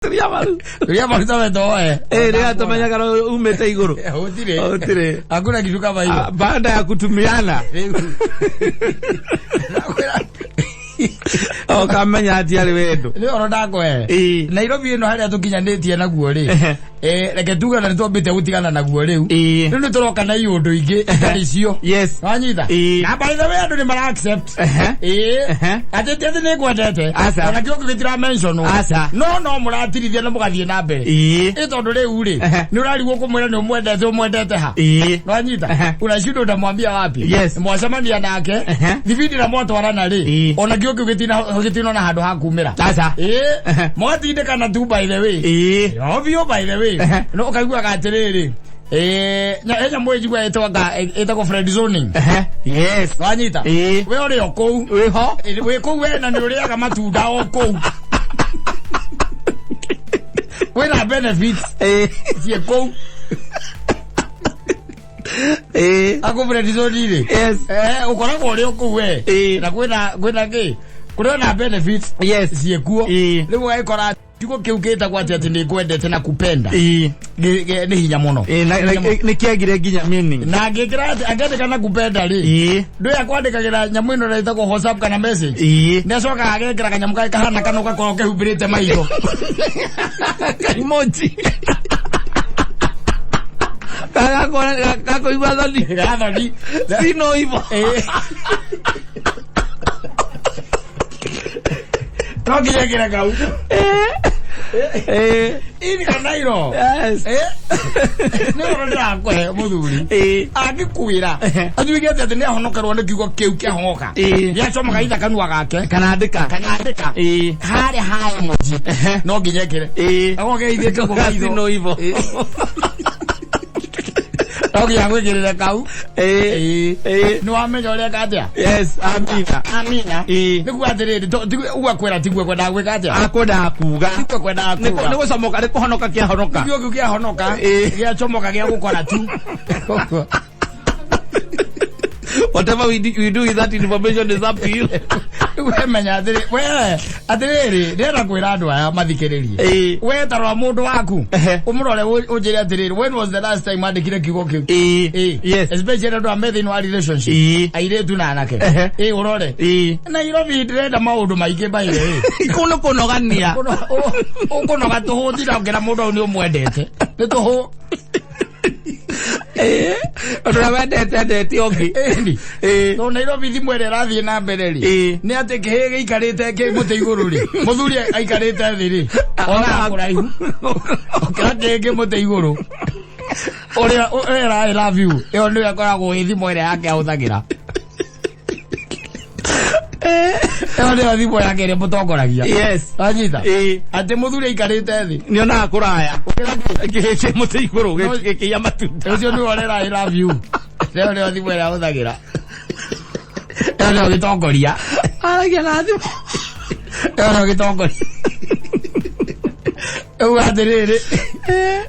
Turia maru. Turia maru tawe toe. Eh, rĩrĩa tũmenyaga no umĩte igũrũ. Gũtirĩ. Gũtirĩ. Hakuna kitu kama hiyo. Ah, Baada ya kutumiana Rĩu. Nakwĩra- ũkamenya atĩ arĩ wendo. Nĩ ũhoro ndakũhe. Ĩĩ. Nairobi ĩno harĩa tũkinyanĩtie naguo rĩ. Ehe. Eh, reke tuge na nĩtwambĩte gũtigana naguo rĩu. Ĩĩ. Rĩu nĩtũroka na iũndũ ingĩ itarĩ cio. Yes. Wanyita? Ĩĩ. Na by the way andũ nĩ mara accept. Ehe. Ĩĩ. Ehe. Atĩ ti atĩ nĩngwendete. Aca. Ona kĩo gĩtira mention. Aca. No no mũratirithia na mũgathiĩ na mbere. Ĩĩ. Ĩ tondũ rĩu rĩ, Ehe. nĩ ũrarigwo kũmwĩra nĩ ũmwendete ũmwendete ha. Ĩĩ. Nwanyita? Ehe. Unashindwa utamwambia wapi? Yes. Mwacemania nake. Ehe. Thibindi na mwatwarana rĩ. Ĩĩ. Ona kĩo kĩu gĩtinona handũ ha kumĩra. Aca. Ĩĩ. Ehe. Mwatindĩkana tu by the way. Ĩĩ. Obvio by the way. Ehe. No ũkaiguaga atĩrĩrĩ. Eh, he nyamũ ĩnjigua ĩtagwo friend zoning. Ehe. Yes. Wanyita? Ĩĩ. We ũrĩ o kũu. Wĩho. Wĩ kũu we na nĩ ũrĩaga matunda o kũu. Wĩna benefits Ĩĩ. ciĩ kũu. Ĩĩ. Akũ friend zone rĩ. Yes. Eh, ũkoragwo ũrĩ o kũu we. Ĩĩ. Na kwĩna kĩ? Kũrĩ ona benefits Yes. ciĩ kuo. Ĩĩ. Rĩu ũgagĩkora kiugo kĩu gĩtagwo atĩ atĩ nĩ ngwendete na kupenda. Ĩĩ. Nĩ hinya mũno. Ĩĩ, na- na- nĩ kĩagire nginya meaning. Na angĩkĩra atĩ angĩandĩka na kupenda rĩ. Ĩĩ. Ndũĩ akwandĩkagĩra nyamũ ĩno ĩrĩa ĩtagwo WhatsApp kana message. Ĩĩ. Nĩ acokaga agekĩra kanyamũ karĩa kahana kano gakoragwo kehumbĩrĩte maitho. Kaimoji. Gakũigua thoni. Gathoni. Sino hivyo. Ĩĩ. No nginya ĩkĩre kau. Ĩĩ. Ini kanairo. Yes. Eh? Nĩ ũhoro ndĩrakũhe mũthuri. Ĩĩ. Angĩkwĩra atuĩke atĩ atĩ nĩahonokerwo nĩ kiugo kĩu kĩahong'oka. Ĩĩ. Gĩacomoka itha kanua gake. Kana andĩka. Kana andĩka. Ĩĩ. Harĩa ha emoji. Ehe. No nginya ĩkĩre. Ĩĩ. Akorwo keithĩte ũguo maitho. Sino hivyo. No nginya gwĩkĩrĩre kau. Ĩĩ. Ĩĩ. Nĩ wamenya ũrĩa eka atĩa? Yes, amina. Amina. Ĩĩ. Nĩguo atĩrĩrĩ, ũguo akwĩra tiguo kwendaga gwĩka atĩa? Akwendaga kuga. Tiguo kwendaga Nĩ kuga. nĩ gũcomoka nĩ kũhonoka kĩahonoka. Kiugo kĩu kĩahonoka, Ĩĩ. gĩacomoka gĩa gũkora tu. Whatever we do with that information is up to you. We menya atĩrĩ, we atĩrĩrĩ, ndĩrenda kwĩra andũ aya mathikĩrĩrie. Ĩĩ. We tarora mũndũ waku, Ehe. ũmũrore ũnjĩre atĩrĩrĩ, when was the last time andĩkire kiugo kĩu? Ĩĩ. Ĩĩ. Yes. Especially andũ a me thĩinĩ wa relationship. Ĩĩ. Airĩtu na anake. Ehe. Ĩĩ ũrore. Ĩĩ. Nairobi ndĩrenda maũndũ maingĩ by the way. Kũu nĩ kũnogania. Ũkũnoga tũhũ tinda ũkĩra mũndũ ũyũ nĩ ũmwendete. Nĩ tũhũ. Ĩĩ. Ũndũ ũrĩa wendete endete ũngĩ. Ĩni. Ĩĩ. Tondũ Nairobi thimũ ĩrĩa ĩrathiĩ na mbere rĩ. Ĩĩ. Nĩ atĩ kĩhĩ gĩikarĩte kĩ mũtĩ igũrũ rĩ. Mũthuri aikarĩte thĩ rĩ. Onaga kũraihu. Ũkĩra kĩhĩ kĩ mũtĩ igũrũ. Ũrĩa ũrĩa I love you. Ĩyo nĩyo ĩkoragwo ĩ thimũ ĩrĩa yake ahũthagĩra. Ĩyo nĩyo thimũ yake ĩrĩa ĩmũtongoragia. Yes. Wanyita? Ĩĩ. Atĩ mũthuri aikarĩte thĩ. Nĩ onaga kũraya. Ũkĩra kĩ? Kĩhĩ kĩ mũtĩ igũrũ gĩkĩiya matunda. Ũcio nĩwe ũrera I love you. Ĩyo nĩyo thimũ ĩrĩa ahũthagĩra. Ĩyo nĩyo gĩtongoria. Aragia na thimũ. Ĩyo nĩyo gĩtongoria. Uga atĩrĩrĩ,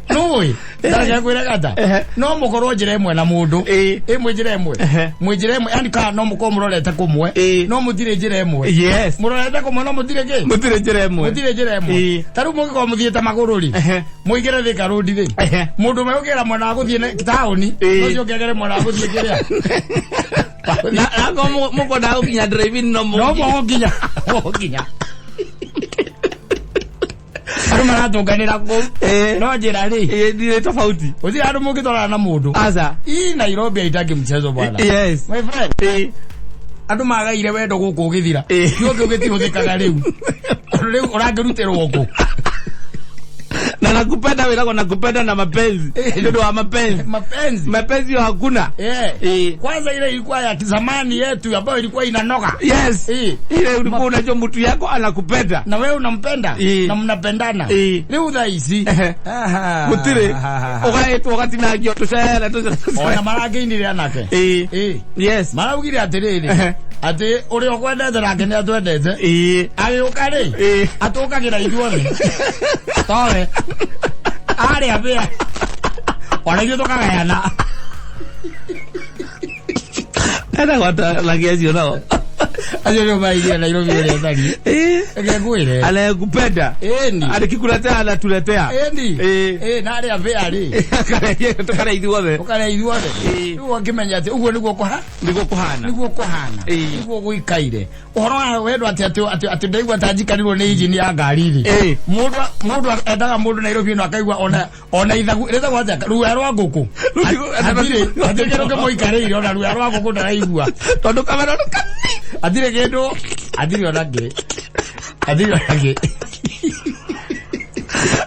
nũĩ, ndareke kwĩre gata. Ehe. No mũkorwo njĩra ĩmwe na mũndũ. Ĩĩ. Ĩ mwĩ njĩra ĩmwe. Ehe. Mwĩ njĩra ĩmwe, yani kana no mũkorwo mũrorete kũmwe. Ĩĩ. No mũtirĩ njĩra ĩmwe. Yes. Mũrorete kũmwe no mũtirĩ kĩ? Mũtirĩ njĩra ĩmwe. Mũtirĩ njĩra ĩmwe. Ĩĩ. Ta rĩu mũngĩkorwo mũthiĩte magũrũ rĩ. Ehe. Mũingĩre Thika Road rĩ. Ehe. Mũndũ ũmwe ũkĩra mwena wa gũthiĩ taũni, Ĩĩ. ũcio ũngĩ agere mwena wa gũthiĩ kĩrĩa. Na akorwo mũkwendaga gũkinya drive-in no No mũkinye. mũgũkinya. Mũgũkinya. Andũ maratũnganĩra kũu. Ĩĩ. No njĩra rĩ. Ĩĩ, nĩ tofauti. Gũtirĩ handũ mũngĩtwarana na mũndũ. Aca. Ii Nairobi haitaki mchezo bwana. Yes. My friend, Ĩĩ. andũ magaire wendo gũkũ ũgĩthira. Ĩĩ. Kiugo kĩu gĩtihũthĩkaga rĩu. Rĩu ũrangĩrutĩrwo kũ? Na nakupenda wĩragwo nakupenda na mapenzi. Ĩĩ. Nĩ ũndũ wa mapenzi. Mapenzi. Mapenzi yo hakuna. Eh. Ĩĩ. Kwanza ile ilikuwa ya zamani yetu ambayo ilikuwa inanoga. Yes. Ĩĩ. Ile ulikuwa unajua mtu yako anakupenda. Na wewe unampenda Ĩĩ. na mnapendana. Ĩĩ. Rĩu thaa ici. Ehe. Aha. Gũtirĩ. Ũgaĩtwo ũgatinangio tũcere tũcere. Ona marakĩinire anake. Ĩĩ. Ĩĩ. Yes. Maraugire atĩrĩrĩ Ehe. atĩ ũrĩa ũkwendete nake nĩ atwendete. Ĩĩ. Agĩũka rĩ Ĩĩ. atũkagĩra ithuothe. Towe. Arĩa mbĩa. Ona ithuĩ tũkagayana. Ena gwataragia acio nao. Acio nĩo maraigire Nairobi ũrĩa ĩtariĩ. Reke ngwĩre. Anayekupenda Ĩni. alikikuletea anatuletea. Ĩni. Ĩĩ. Ĩ, na arĩa bĩa rĩ. Tukarĩa ithuothe. Ũkarĩa ithuothe. Ĩĩ. Rĩu ũngĩmenya atĩ ũguo nĩguo kũha Nĩguo kũhana. nĩguo kũhana. Ĩĩ. Nĩguo gũikaire. Ũhoro wa wendo atĩ atĩ atĩ atĩ ndaigua ta njikarĩrwo nĩ injini ya ngari rĩ. Ĩĩ. Mũndũ mũndũ endaga mũndũ Nairobi ĩno akaigua ona ona ithagu rĩtagwo atĩa ruya rwa ngũkũ. Hatirĩ hatirĩ kĩndũ kĩmũikarĩire ona ruya rwa ngũkũ ndaraigua. Tondũ kamera nĩ kanini. Hatirĩ kĩndũ hatirĩ ona kĩ. Hatirĩ ona kĩ.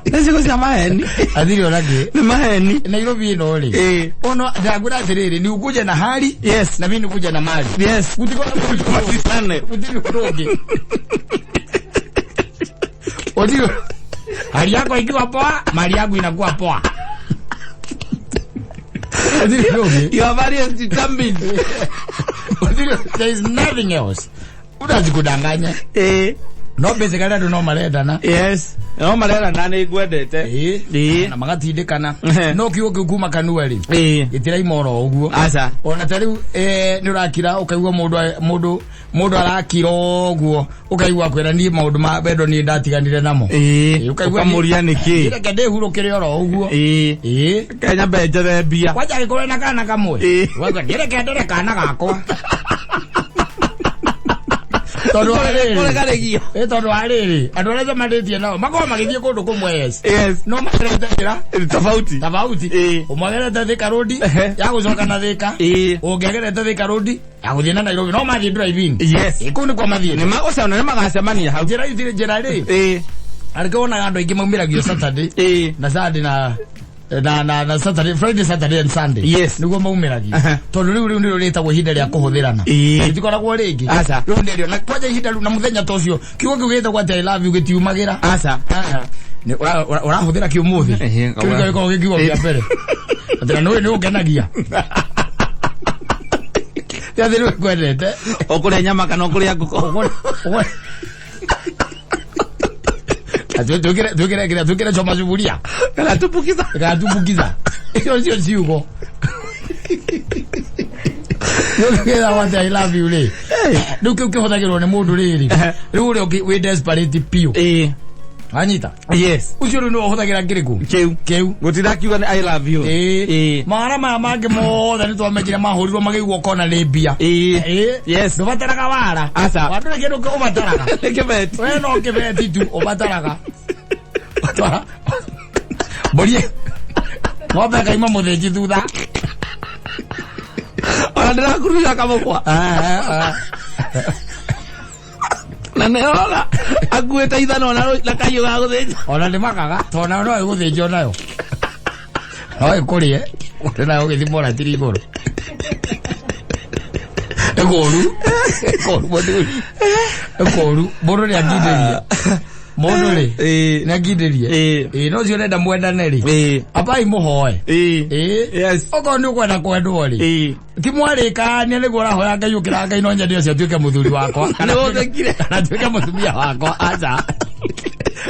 Nĩ ciugo cia maheni. Hatirĩ ona kĩ. Nĩ maheni. Nairobi ĩno rĩ. Ĩĩ. Ono ndagwĩra atĩrĩrĩ ni ukuje na hali Yes. na mimi nikuje na mali. Yes. Gũtikorwo Matisane. gũtirĩ ũndũ ũngĩ. Gũtirĩ hali yako ikiwa poa, mali yangu inakuwa poa. Gũtirĩ ũndũ ũngĩ. Your value is determined. Gũtirĩ, there is nothing else. Unazikudanganya. Ĩĩ. No basically andũ no marendana. Yes. No marerana nĩ ngwendete. Ĩĩ. Ĩĩ. Na magatindĩkana. Ehe. No kiugo kĩu kuma kanua rĩ. Ĩĩ. Gĩtiraima oro ũguo. Aca. Ona ta rĩu nĩ ũrakira ũkaigua mũndũ mũndũ mũndũ arakira ũguo ũkaigua kwĩra niĩ maũndũ ma wendo niĩ ndatiganire namo. Ĩĩ. Ũkaigua Ũkamũria nĩkĩ. Reke ndĩhurũkĩre oro ũguo. Ĩĩ. Ĩĩ. Kenya mbe njethe mbia. Kwanja angĩkorwo na kana kamwe. Ĩĩ. Ũkaigua ndĩreke ndore kana gakwa. Tondũ wa rĩrĩ. Kũregarĩgio. Ĩ tondũ wa rĩrĩ andũ arĩa njemanĩtie nao makoragwo magĩthiĩ kũndũ kũmwe yes. Yes. No magerete njĩra Tofauti. tofauti. Ĩĩ. Ũmwe agerete Thika Road Ehe. ya gũcoka na Thika. Ĩĩ. Ũngĩ agerete Thika Road ya gũthiĩ na Nairobi no mathiĩ drive-in. Yes. Ĩ, kũu nĩkuo mathiĩte. Nĩ magũcemania nĩ magacemania hau. Njĩra itirĩ njĩra rĩ. Ĩĩ. Arĩkĩ wonaga andũ aingĩ maumĩragio Saturday Ĩĩ. na Sunday na na na na Saturday Friday Saturday and Sunday Yes. niguo maumĩragio Aha. tondũ rĩu rĩu nĩrĩo rĩtagwo ihinda rĩa kũhũthĩrana Ĩĩ. rĩtikoragwo rĩngĩ Aca. rĩu nĩrĩo na kwanja ihinda rĩu na mũthenya ta ũcio kiugo kĩu gĩtagwo atĩ I love you gĩtiumagĩra Aca. Nĩ- ũrahũthĩra kĩũmũthĩ Ehe, kĩu nĩkĩo gĩkoragwo gĩ kiugo kĩa mbere atĩ na nĩũĩ nĩ ũngenagia gĩathĩ nĩwe ngwendete Ũkũrĩa nyama kana ũkũrĩa ngũkũ. Twĩkĩre twĩkĩre choma suburia Kana tumbukiza. ĩgatumbukiza icio cio ciugo nĩũkĩra atĩ I love you rĩ rĩu kĩu kĩhũthagĩrwo nĩ mũndũ rĩrĩ rĩu ũrĩa ũngĩ wĩ desperate biũ Ĩĩ. wanyita Yes. ũcio rĩu nĩwe ũhũthagĩra kĩrĩkũ Kĩu. kĩu Gũtinda akiuga nĩ I love you. Ĩĩ. Ĩĩ. mawara maya mangĩ mothe nĩ twamenyire mahũrirwo makĩigua kona nĩ mbia Ĩĩ. Ĩĩ. Yes. ndũbataraga wara Aca. wandũrĩ kĩndũ ũbataraga Nĩ kĩbeti. we no kĩbeti tu ũbataraga Watwara mbũri ng'ombe ĩkaima mũthĩnji thutha Ona ndĩrakuruca kamũkwa. Na nĩ ũrona akuĩte ithanwa na kahiũ ga gũthĩnja. Ona nĩ makaga tondũ nayo no ĩgũthĩnjwo nayo no ĩkũrĩe ũrĩ nayo ũgĩthimwo ratiri igũrũ ĩkũru ĩkũru mũthuri ĩkũru mũndũ nĩ akindĩrie mũndũ rĩ Ĩĩ. nĩ akindĩrie Ĩĩ. ĩĩ no ũcio ũrenda mwendane rĩ Ĩĩ. ambai mũhoe Ĩĩ. Ĩĩ. Yes. Okorwo nĩ ũkwenda kwendwo rĩ Ĩĩ. ti mwarĩkania nĩguo ũrahoya Ngai ũkĩra Ngai no nyende ũcio atuĩke mũthuri wakwa Nĩ ũthekire. kana atuĩke mũtumia wakwa aca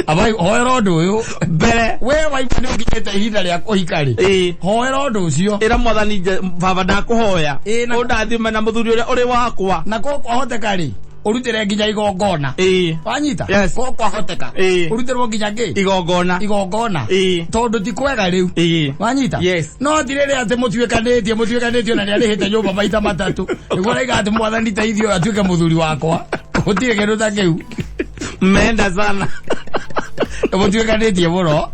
abai hoera ũndũ ũyũ Mbere. we waigua nĩ ũkinyĩte ihinda rĩa kũhika rĩ Ĩĩ. hoera ũndũ ũcio Ĩra mwathani baba ndakũhoya. Ĩĩ, na- Ũndathime na mũthuri ũrĩa ũrĩ wakwa. na ko kwahoteka rĩ ũrutĩre nginya igongona Ĩĩ. wanyita Yes. ko kwahoteka Ĩĩ. ũrutĩrwo nginya kĩ Igongona. igongona Ĩĩ. tondũ ti kwega rĩu Ĩĩ. wanyita Yes. no ti rĩrĩa atĩ mũtuĩkanĩtie mũtuĩkanĩtie na nĩarĩhĩte nyũmba maita matatũ nĩguo araiga atĩ mwathani teithio ũyũ atuĩke mũthuri wakwa gũtirĩ kĩndũ ta kĩu Mmeenda sana. Mũtuĩkanĩtie mũno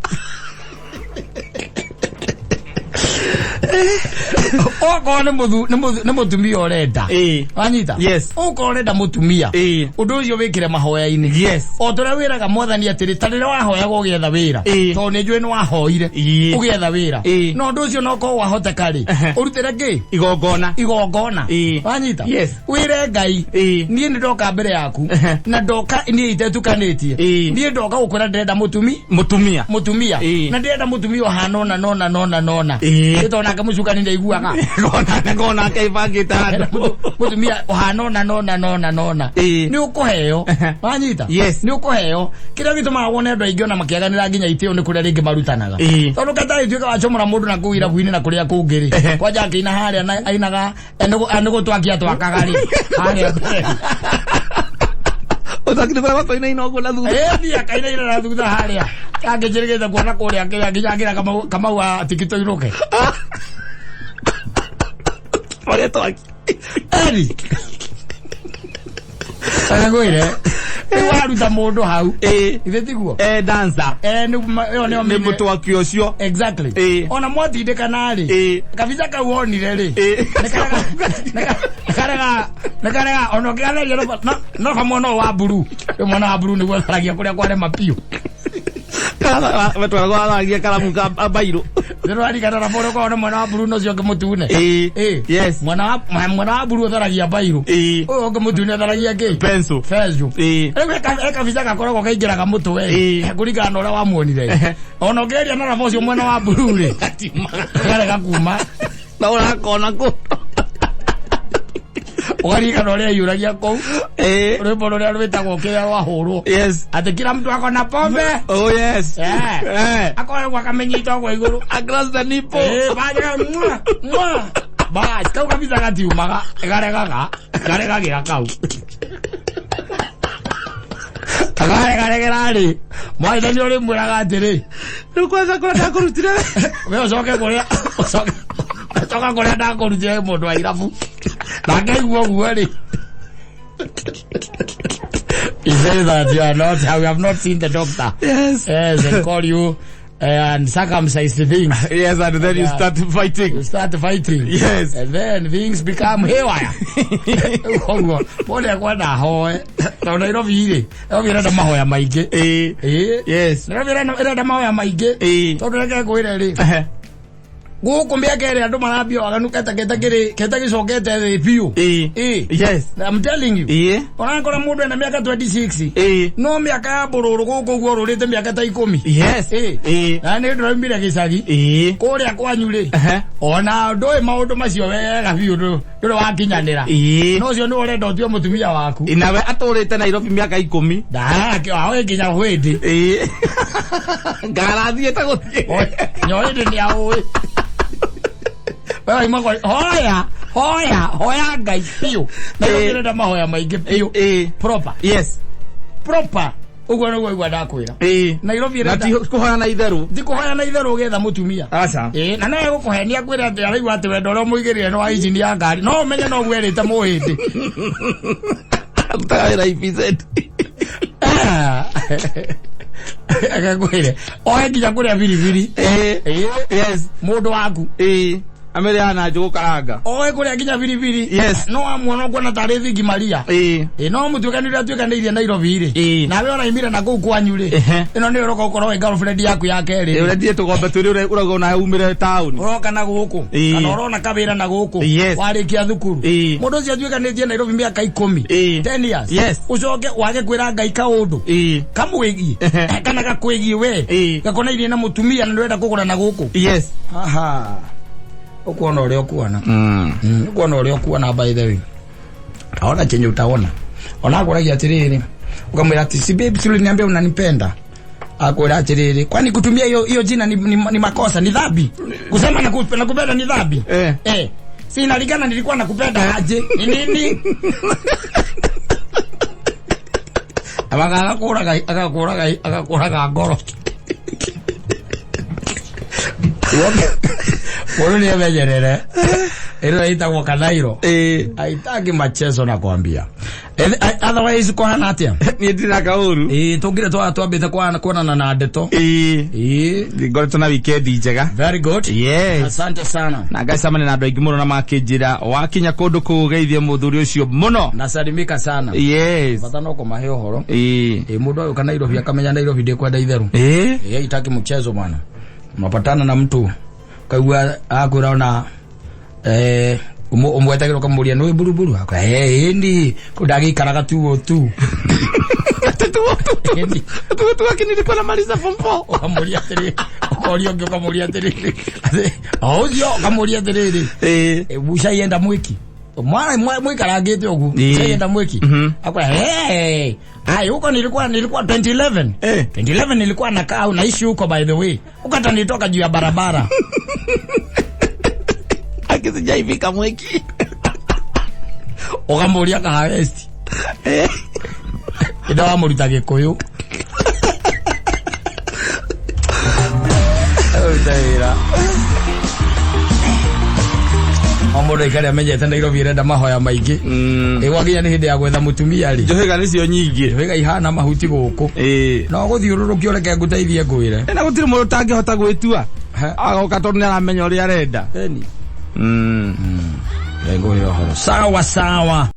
okorwo nĩ nĩ mũtumia ũrenda Ĩĩ. wanyita Yes. okorwo ũrenda mũtumia Ĩĩ. ũndũ ũcio wĩkĩre mahoya-inĩ Yes. o ta ũrĩa wĩraga mwathani atĩrĩ ta rĩrĩa wahoyaga ũgĩetha wĩra Ĩĩ. tondũ nĩ njũĩ nĩ wahoire Ĩĩ. ũgĩetha wĩra Ĩĩ. na ũndũ ũcio no korwo wahoteka rĩ Ehe. ũrutĩre kĩ Igongona. igongona Ĩĩ. wanyita Yes. wĩre ngai Ĩĩ. niĩ nĩ ndoka mbere yaku Ehe. na ndoka niĩ itetukanĩtie Ĩĩ. niĩ ndoka gũkwĩra ndĩrenda mũtumi Mũtumia. mũtumia Ĩĩ. na ndĩrenda mũtumia ũhana ũna nona nona nona Ĩĩ. nĩ tondũ nake mũcukani ndaiguaga Ngona nake ibangĩte handũ. Mũtumia ũhana ũna nona nona nona Ĩĩ. nĩ ũkũheo Ehe. wanyita Yes. nĩ ũkũheo kĩrĩa gĩtũmaga wone andũ aingĩ ona makĩaganĩra nginya itĩo nĩ kũrĩa rĩngĩ marutanaga Ĩĩ. tondũ katarĩ tuĩka wacomora mũndũ na kũu irabu-inĩ na kũrĩa kũngĩ rĩ Ehe. kwanja akĩina harĩa ainaga nĩ gũtwakia twakaga rĩ harĩa mbere. Ũtakire kũrĩa gwakoinaina ũguo na thutha. Ĩni akainaina na thutha harĩa. Angĩnjĩrĩgĩte kuona kũrĩa kĩrĩa nginya ngĩra Kamau Kamau wa tikitoinũke. Marĩa twaki. Eri. Agwire. Rĩu waruta mũndũ hau. Ĩĩ. Ithe tiguo? Eh, dancer. Eh, nĩ ĩyo nĩyo Nĩ mũtwaki ũcio. Exactly. Ĩĩ. Ona mwatindĩkana rĩ. Ĩĩ. Kabica kau wonire rĩ. Ĩĩ. Nĩkarega nĩkarega ona ũkĩgatheria no ba mwena ũyũ wa mburu. Rĩu mwena wa mburu nĩguo tharagia kũrĩa kwarema biũ. Metwarago atharagia karamu ka bairũ. Nĩrwarigana na mũndũ ũkoragwo na mwena wa mburu na ũcio ũngĩ mũtune. Ĩĩ. Ĩĩ. Yes. Mwena wa mwena wa mburu ũtharagia bairũ. Ĩĩ. Ũyũ ũngĩ mũtune ũtharagia kĩ? Pencil. Benjũ. Ĩĩ. Rĩu he kabica gakoragwo kaingĩraga mũtwe Ĩĩ. kũringana na ũrĩa wamuonire. Ona ũngĩgeria na raba ũcio mwena wa mburu rĩ. Karega kuma. Na ũrakona kũ. Ũkaririkana ũrĩa aiyũragia kũu. Ĩĩ. Rwĩmbo rũrĩa rwĩtagwo kĩrĩa rwahũrwo. Yes. Atĩ kila mtu ako na pombe. Oh yes. Eh. Eh. Akoragwo akamenyita ũguo igũrũ. Across the nipple. Eh, baja mwa mwa. Bas, kau kabisa gatiumaga, garegaga, garegagĩra kau. Akaregaregera rĩ, mwathani ũrĩmwĩraga atĩrĩ, Rĩu kwanza kũrĩa ndakũrutire. we ũcoke kũrĩa, ũcoke ũcoka kũrĩa ndakũrutire mũndũ wa irabu. Nake aigua ũguo rĩ. He says that you are not, we have not seen the doctor. Yes. Yes, and call you and circumcised things. Yes, and then you Yeah. start fighting. You start fighting. Yes. And then things become haywire. Ũguo, mũndũ ekwenda ahoe. Tondũ Nairobi rĩ, Nairobi ĩrenda mahoya maingĩ. Ĩĩ. Ĩĩ. Yes. Nairobi ĩrenda mahoya maingĩ. Ĩĩ. Tondũ reke ngwĩre rĩ, Ehe. gũkũ mĩaka ĩrĩa andũ marambia waganu ketagĩcokete thĩ biũ. Ĩĩ. Ĩĩ. Yes. I'm telling you. Ĩĩ. Ũrakora mũndũ ena mĩaka 26. Ĩĩ. No mĩaka ya mbũrũrũ gũkũ ũguo ũrũrĩte mĩaka ta ikũmi. Yes. Ĩĩ. Ĩĩ. Na nĩ ndĩraumire gĩcagi. Ĩĩ. Kũrĩa kwanyu rĩ. Ehe. Ona ndũĩ maũndũ macio wega biũ ndũrĩ wakinyanĩra. Ĩĩ. No ũcio nĩwe ũrenda ũtue mũtumia waku. Nawe atũrĩte Nairobi mĩaka ikũmi. Ndawe nginya hwĩndĩ. Ĩĩ. Ngarathiĩte gũthiĩ. Nyoĩndĩ nĩ aũĩ. We wauma kwa hoya hoya hoya Ngai biũ. Na Ĩĩ. ndĩrenda mahoya maingĩ biũ. Ĩĩ. Proper. Yes. Proper. Ũguo nĩguo igua ndakwĩra. Ĩĩ. Nairobi Na ĩrenda ti kũhoya na itherũ. ti kũhoya na itherũ ũgĩetha mũtumia. Aca. Ĩĩ, na no egũkũhenia kwĩra atĩ araigua atĩ wendo ũrĩa ũmũigĩrĩire nĩ wa injini ya ngari. No ũmenye no ũguo erĩte mũhĩndĩ. Arutaga wĩra EPZ. Agakwĩre oe nginya kũrĩa biribiri. Ĩĩ. Ĩĩ. Yes. Mũndũ waku. Ĩĩ. Amĩrĩaga na njũgũ karanga. Oe kũrĩa nginya biribiri. Yes. No amuona ũkuona tarĩ thingi Maria. Ĩĩ. Ĩĩ, no mũtuĩka nĩ ũrĩa atuĩkanĩirie Nairobi rĩ. Ĩĩ. Nawe ũraimire na kũu kwanyu rĩ. Ehe. Ĩno nĩyo ũroka ũkorwo wĩ girlfriend yaku ya kerĩ. Ĩĩ, ũrendire tũgombe twĩrĩ ũrauga onawe umĩre taũni. Ũroka na gũkũ. Ĩĩ. Kana ũrona kawĩra na gũkũ. Yes. Warĩkia thukuru. Ĩĩ. Mũndũ ũcio atuĩkanĩtie Nairobi mĩaka ikũmi. Ĩĩ. 10 years. Yes. Ũcoke wage kwĩra Ngai kaũndũ. Ĩĩ. Kamwĩgiĩ. Ehe. Kana gakwĩgiĩ we. Ĩĩ. Gakonainie na mũtumia na ndũrenda kũgũra na gũkũ. Yes. Aha. Ũkuona ũrĩa ũkuona. Mm. Ũkuona ũrĩa ũkuona by the way. Utaona chenye utaona. Ona akũragia atĩrĩrĩ. Ukamwĩra ati si babe, si uliniambia unanipenda. Akwĩra atĩrĩrĩ, kwani kutumia hiyo hiyo jina ni makosa, ni dhambi? Kusema na nakupenda ni dhambi? Eh. Eh. Si inalingana nilikuwa nakupenda aje? Ni nini? Agakũraga agakũraga agakũraga ngoro. Mũndũ nĩ emenyerere. Ĩno ĩtagwo kanairo. Ĩĩ. Haitaki machezo nakwambia. Otherwise kũhana atĩa? Niĩ ndina kaũru. Ĩĩ tũngire twambĩte kuonana na ndeto. Ĩĩ. Ĩĩ. Ngoretwo na weekend njega. Very good. Yes. Asante sana. Na ngacemania na andũ aingĩ mũno na makĩnjĩra wakinya kũndũ kũu geithie mũthuri ũcio mũno. Nasalimika sana. Yes. Bata no kũmahe ũhoro. Ĩĩ. Ĩĩ mũndũ agĩũka Nairobi akamenya Nairobi ndĩkwenda itherũ. Ĩĩ. Ĩĩ haitaki mchezo bwana. Unapatana na mtu kaigua akwĩra ona ũmwetagĩra ũkamũria nĩ buruburu akwĩra eh ĩndi kũ ndagĩikaraga tu o tu. Ĩndi. Tuo tu lakini nilikuwa namaliza form 4. Ũkamũria atĩrĩrĩ ũkoria ũngĩ ũkamũria atĩrĩrĩ atĩ o ũcio ũkamũria atĩrĩrĩ Ĩĩ. ushaienda mwiki mwana mwikarangite ugu Ĩĩ. ushaienda mwiki Mhm. akwa hey ai huko nilikuwa 2011 Eh. 2011 nilikuwa nakaa naishi huko by the way huko hata nilitoka juu ya barabara Akisijaifika mwiki. ukamuria kahawesti Eh. Ĩnda wamũruta Gĩkũyũ. Ũruta wĩra. O mũndũ aikare amenyete Nairobi ĩrenda mahoya maingĩ. Ĩ gwakinya nĩ hĩndĩ ya gwetha mũtumia rĩ. Njũhĩga nĩcio nyingĩ. Njũhĩga ihana mahuti gũkũ. Ĩĩ. No gũthiũrũrũkio reke ngũteithie ngwĩre. Na gũtirĩ mũndũ ũtangĩhota gwĩtua. He. Agoka tondũ nĩ aramenya ũrĩa arenda. Eni. Ngũhe ũhoro. Sawa sawa.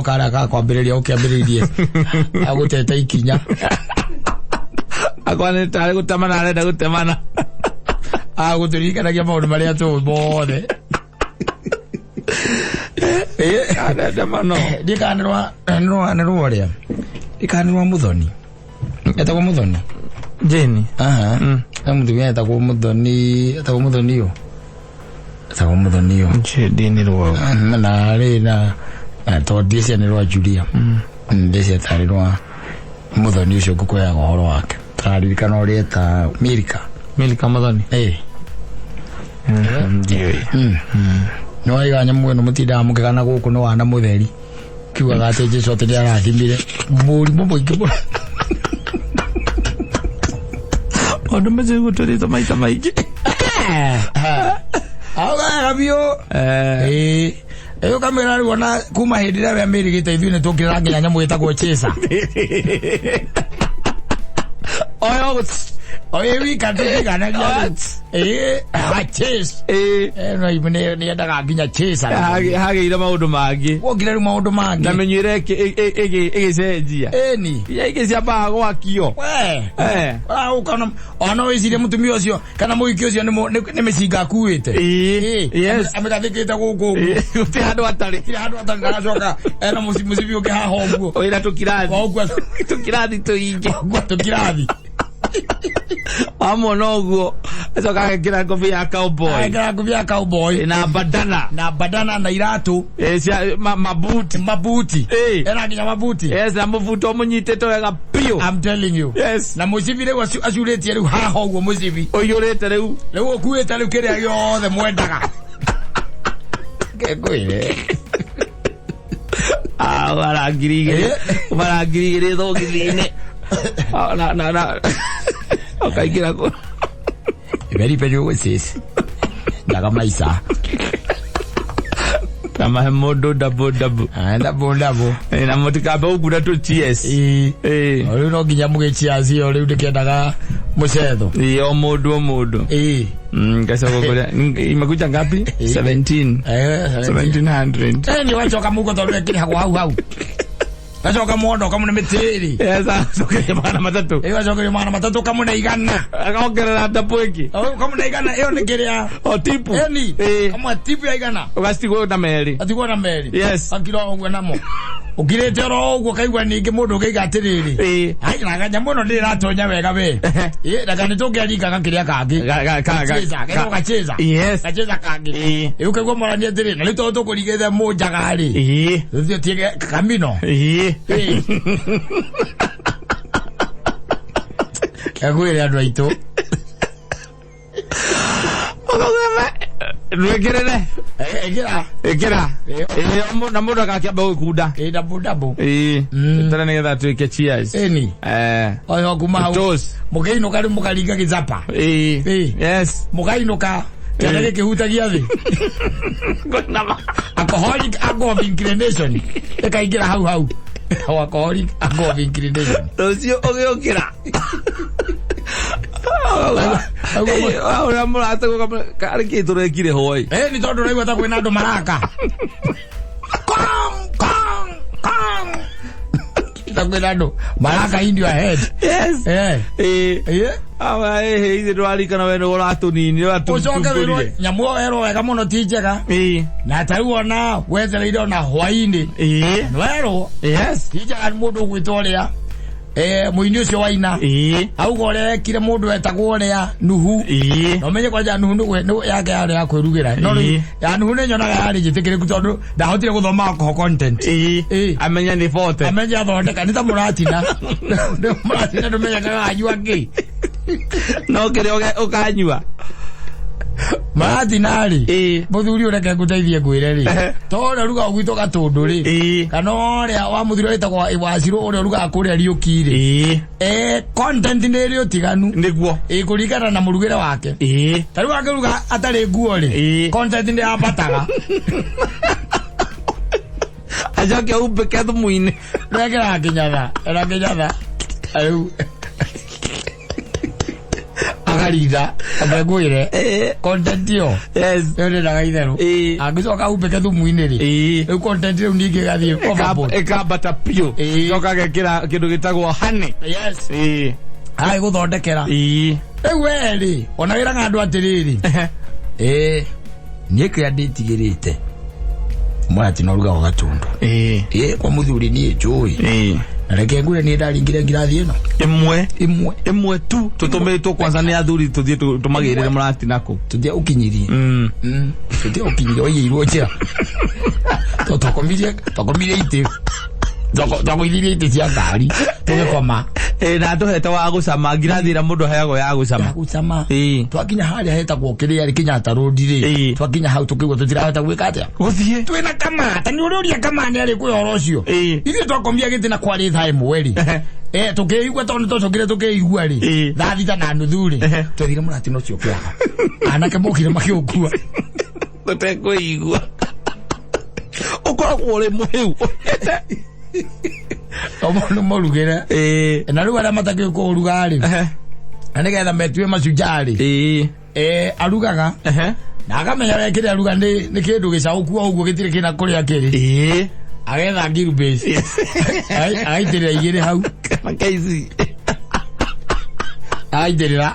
Karĩa gakwambĩrĩria ũkĩambĩrĩirie agũtete ikinya. Akwa nĩ tarĩ gũtemana arenda gũtemana. Agũtũririkanagia maũndũ marĩa tũĩ mothe. Arenda mũno. Ndiĩ kana nĩ rwa nĩ rwa ũrĩa. Ndiĩ kana nĩ rwa Mũthoni. Etagwo Mũthoni. Jane. Aha. He mũtumia etagwo Mũthoni, etagwo Mũthoni ũ. Etagwo Mũthoni ũ. Jane nĩ rwa. Na rĩ na tondũ ndiĩcia nĩ rwa Julia. Ndiĩcia tarĩ rwa Mũthoni ũcio ngũkũheaga ũhoro wake. Tũraririkana ũrĩa eta Milka. Milka Mũthoni. Ĩĩ. Ndiũĩ. Nĩ waiga nyamũ ĩno mũtindaga mũkĩgana gũkũ nĩ wana mũtheri. Kiugaga atĩ Jesũ atĩ nĩ arathimire mũrimũ mũingĩ mũno. Maũndũ macio gũtũrĩtwo maita maingĩ. Augaga biũ. Ĩĩ. Ĩĩ ũkamwĩra rĩu ona kuma hĩndĩ ĩrĩa we amĩrigĩte ithuĩ nĩ tũkĩraga nginya nyamũ ĩtagwo chaser. Oyo O ĩ wika tũtiganagia rĩu. Ĩĩ, ha chase. Ĩĩ. Ĩno nĩ nĩ yendaga nginya chaser. Hagĩire maũndũ mangĩ. Wokire rĩu maũndũ Na mangĩ. mĩnyuĩre ĩgĩcenjia. Ĩni. Iria ingĩ ciambaga gwakio. We. Eh. Ũraũka ona wĩcirie mũtumia ũcio kana mũhiki ũcio nĩ mĩcinga akuĩte. Ĩĩ. Yes. Amĩgathĩkĩte gũkũ ũguo. Ĩĩ, Gũtirĩ handũ hatarĩ. Gũtirĩ handũ hatarĩ ndagacoka ena mũcibi ũngĩ haha ũguo. Wĩna tũkirathi. Waũkua Tũkirathi tũingĩ. ũkua tũkirathi. Wamwona ũguo. Acoka agekĩra ngobia ya cowboy. Agekĩra ngobia ya cowboy. Na bandana. Na bandana na iratũ. Ĩĩ, cia mabuti. Mabuti. Ĩĩ. Ena nginya mabuti. Yes, na mũbuto mũnyitĩte wega biũ. I'm telling you. Yes. Na mũcibi rĩu acurĩtie rĩu haha ũguo mũcibi. Ũiyũrĩte rĩu. Rĩu ũkuĩte rĩu kĩrĩa gĩothe mwendaga. Ngwĩre. Ah, bara 2000. Bara 2000 thogithi-inĩ. Ah, na ũkaingĩra kũ. Very very sis. Ndaga maisa. Kamahe mũndũ double double. Double double. Ĩĩ, na mũtikambe gũkunda tũ cheers. Ĩĩ. Ĩĩ. Rĩu no nginya mũgĩchiacio rĩu ndĩkĩendaga mũcetho. Ĩĩ, o mũndũ o mũndũ. Ĩĩ. Ngacoka kũrĩa. Imekuja ngapi? 17. 1700. Eh, ni wacoka mugo tondũ ĩkĩrĩhagwo hau hau. Gacoka mwondo kamũne mĩtĩrĩ. Yes, acokeria 300. Ĩĩ gacokerio 300 kamũne 100. Akongerera double ĩngĩ. Kamũne 100 ĩyo nĩ kĩrĩa. O tipu. Ĩni. Ĩĩ. Kamwe tipu ya 100. Ũgacitigwo na merĩ. Atigwo na merĩ. Yes. Akira ũguo namo. Ũkirĩte oro ũguo kaigua ningĩ mũndũ ũkĩiga atĩrĩrĩ. Ĩĩ. Ai na nyamũ ĩno ndĩratonya wega we. Ĩĩ na kana tũngĩaringaga kĩrĩa kangĩ. Gacheza, getagwo gacheza. Yes. Gacheza kangĩ. Ĩĩ. Ĩĩ ũkaigua morania atĩrĩ na rĩu tondũ tũkũringĩte mũnjaga rĩ. Ĩĩ. Tũthiĩ tiege kamino. Ĩĩ. Ĩĩ. Ngwĩre andũ aitũ. Rwĩkĩrĩre. Ĩkĩra. Ĩkĩra. Ĩĩ, na mũndũ agakĩamba gũkunda. Ĩĩ double double. Ĩĩ. Tũtare nĩgetha tuĩke cheers. Ĩni. Eh. Oyo kuma hau. Toast. Mũkĩinũka rĩu mũkaringa gĩcapa. Ĩĩ. Ĩĩ. Yes. Mũkainũka kĩanda gĩkĩhutagia thĩ. Alcoholic angle of inclination. Ĩkaingĩra hau hau. Alcoholic angle of inclination. Rũciũ ũgĩũkĩra. Ũrĩa mũrategũka karĩ kĩ tũrekire hwaĩ. Ĩĩ nĩ tondũ ũraigua ta kwĩna andũ maraka. Kong kong kong. Ta kwĩna andũ maraka in your head. Yes. Eh. Ĩĩ. Ĩĩ. Awa ĩhĩ ithe ndwarikana we nĩ ũratũninire Ũcoke wĩrwo ũratũmbũrire. nyamũ ĩyo erwo wega mũno ti njega. Ĩĩ. Na ta rĩu ona wetereire ona hwainĩ. Ĩĩ. Nĩwerwo Yes. ti njega nĩ mũndũ ũgwĩtwo ũrĩa mũini ũcio waina. Ĩĩ. Auga ũrĩa ekire mũndũ wetagwo ũrĩa Nuhu. Ĩĩ. Na ũmenye kwanja Nuhu nĩ yake yarĩ ya kwĩrugĩra. No rĩu Ĩĩ. ya Nuhu nĩ nyonaga yarĩ njĩtĩkĩrĩku tondũ ndahotire gũthoma alcohol content. Ĩĩ. Ĩĩ. Amenya nĩ bote. Amenye athondeka nĩ ta mũratina. Nĩ mũratina ndũmenyekaga anyua kĩ. No kĩrĩa ũkanyua. Maratina rĩ, Ĩĩ. mũthuri ũreke ngũteithie ngwĩre rĩ, to ũrĩa ũrugaga gwitũ Gatũndũ rĩ, Ĩĩ. kana ũrĩa wa mũthuri wĩtagwo Wacirũ ũrĩa ũrugaga kũrĩa Riũki rĩ, Ĩĩ. Content nĩ ĩrĩ ũtiganu. Nĩguo. Ĩĩ, kũringana na mũrugĩre wake. Ĩĩ. Ta rĩu angĩruga atarĩ nguo rĩ, Ĩĩ. content nĩ yambataga. Acoke aumbĩke thumu-inĩ. Ndwekĩraga kĩnyatha, ena kĩnyatha. Rĩu akarinda akengwĩre Ĩĩ. content ĩyo Yes. ĩyo ndĩnaga itherũ. Ĩĩ. Angĩcoka aumbĩke thumu-inĩ rĩ, Ĩĩ. rĩu content rĩu ningĩ ĩgathiĩ overboard. Ĩkambata biũ. Ĩĩ. Coka agekĩra kĩndũ gĩtagwo honey. Yes. Ĩĩ. Agĩgũthondekera. Ĩĩ. Rĩu we rĩ, ona wĩraga andũ atĩrĩrĩ, ĩĩ, niĩ kĩrĩa ndĩtigĩrĩte mũratina ũrugaga Gatũndũ. Ĩĩ. Ĩĩ, kwa mũthuri niĩ njũĩ. Ĩĩ. Na reke ngwĩre niĩ ndaringire ngirathi ĩno Ĩmwe. ĩmwe. Ĩmwe tu tũtũmĩtwo kwanza nĩ athuri tũthiĩ tũmagĩrĩre mũratina kũ. Tũthie ũkinyirie. Tũthie ũkinyirie waigĩirwo njĩra. Twakomirie itĩ. Twagũithirie itĩ cia ngari tũgĩkoma. Ĩĩ, na tũhete wa gũcama ngirathi ĩrĩa mũndũ aheagwo ya gũcama. Gũcama. Ĩĩ. Twakinya harĩa hetagwo kĩrĩa rĩ Kenyatta Road rĩ. Ĩĩ. Twakinya hau tũkĩigua tũtirahota gwĩka atĩa. Gũthiĩ. Twĩna kamata nĩ ũrĩa kamata nĩ arĩ kwĩ ũhoro ũcio. Ĩĩ. Ithuĩ twakomia gĩtĩ na kwarĩ thaa ĩmwe rĩ. Tũkĩigua tondũ nĩtwacokire tũkĩigua rĩ. Ĩĩ. Thaa thita na nuthu rĩ. Ehe. Twethire mũratina ũcio kĩaga. Anake mokire makĩũkua. Tũtekũigua. Ũkoragwo ũrĩ mũhĩu. Nĩ mũrugĩre. Ĩĩ. Na rĩu arĩa matakĩũĩ kũũruga rĩ. Na nĩgetha metue macujaa rĩ. Ĩĩ. Arugaga. Ehe. Na akamenya we kĩrĩa aruga nĩ kĩndũ gĩcaũku o ũguo gĩtirĩ kĩna kũrĩa kĩrĩ. Ĩĩ. Agetha ngiru base. Agaitĩrĩra igĩrĩ hau. Kana kaici. Agaitĩrĩra.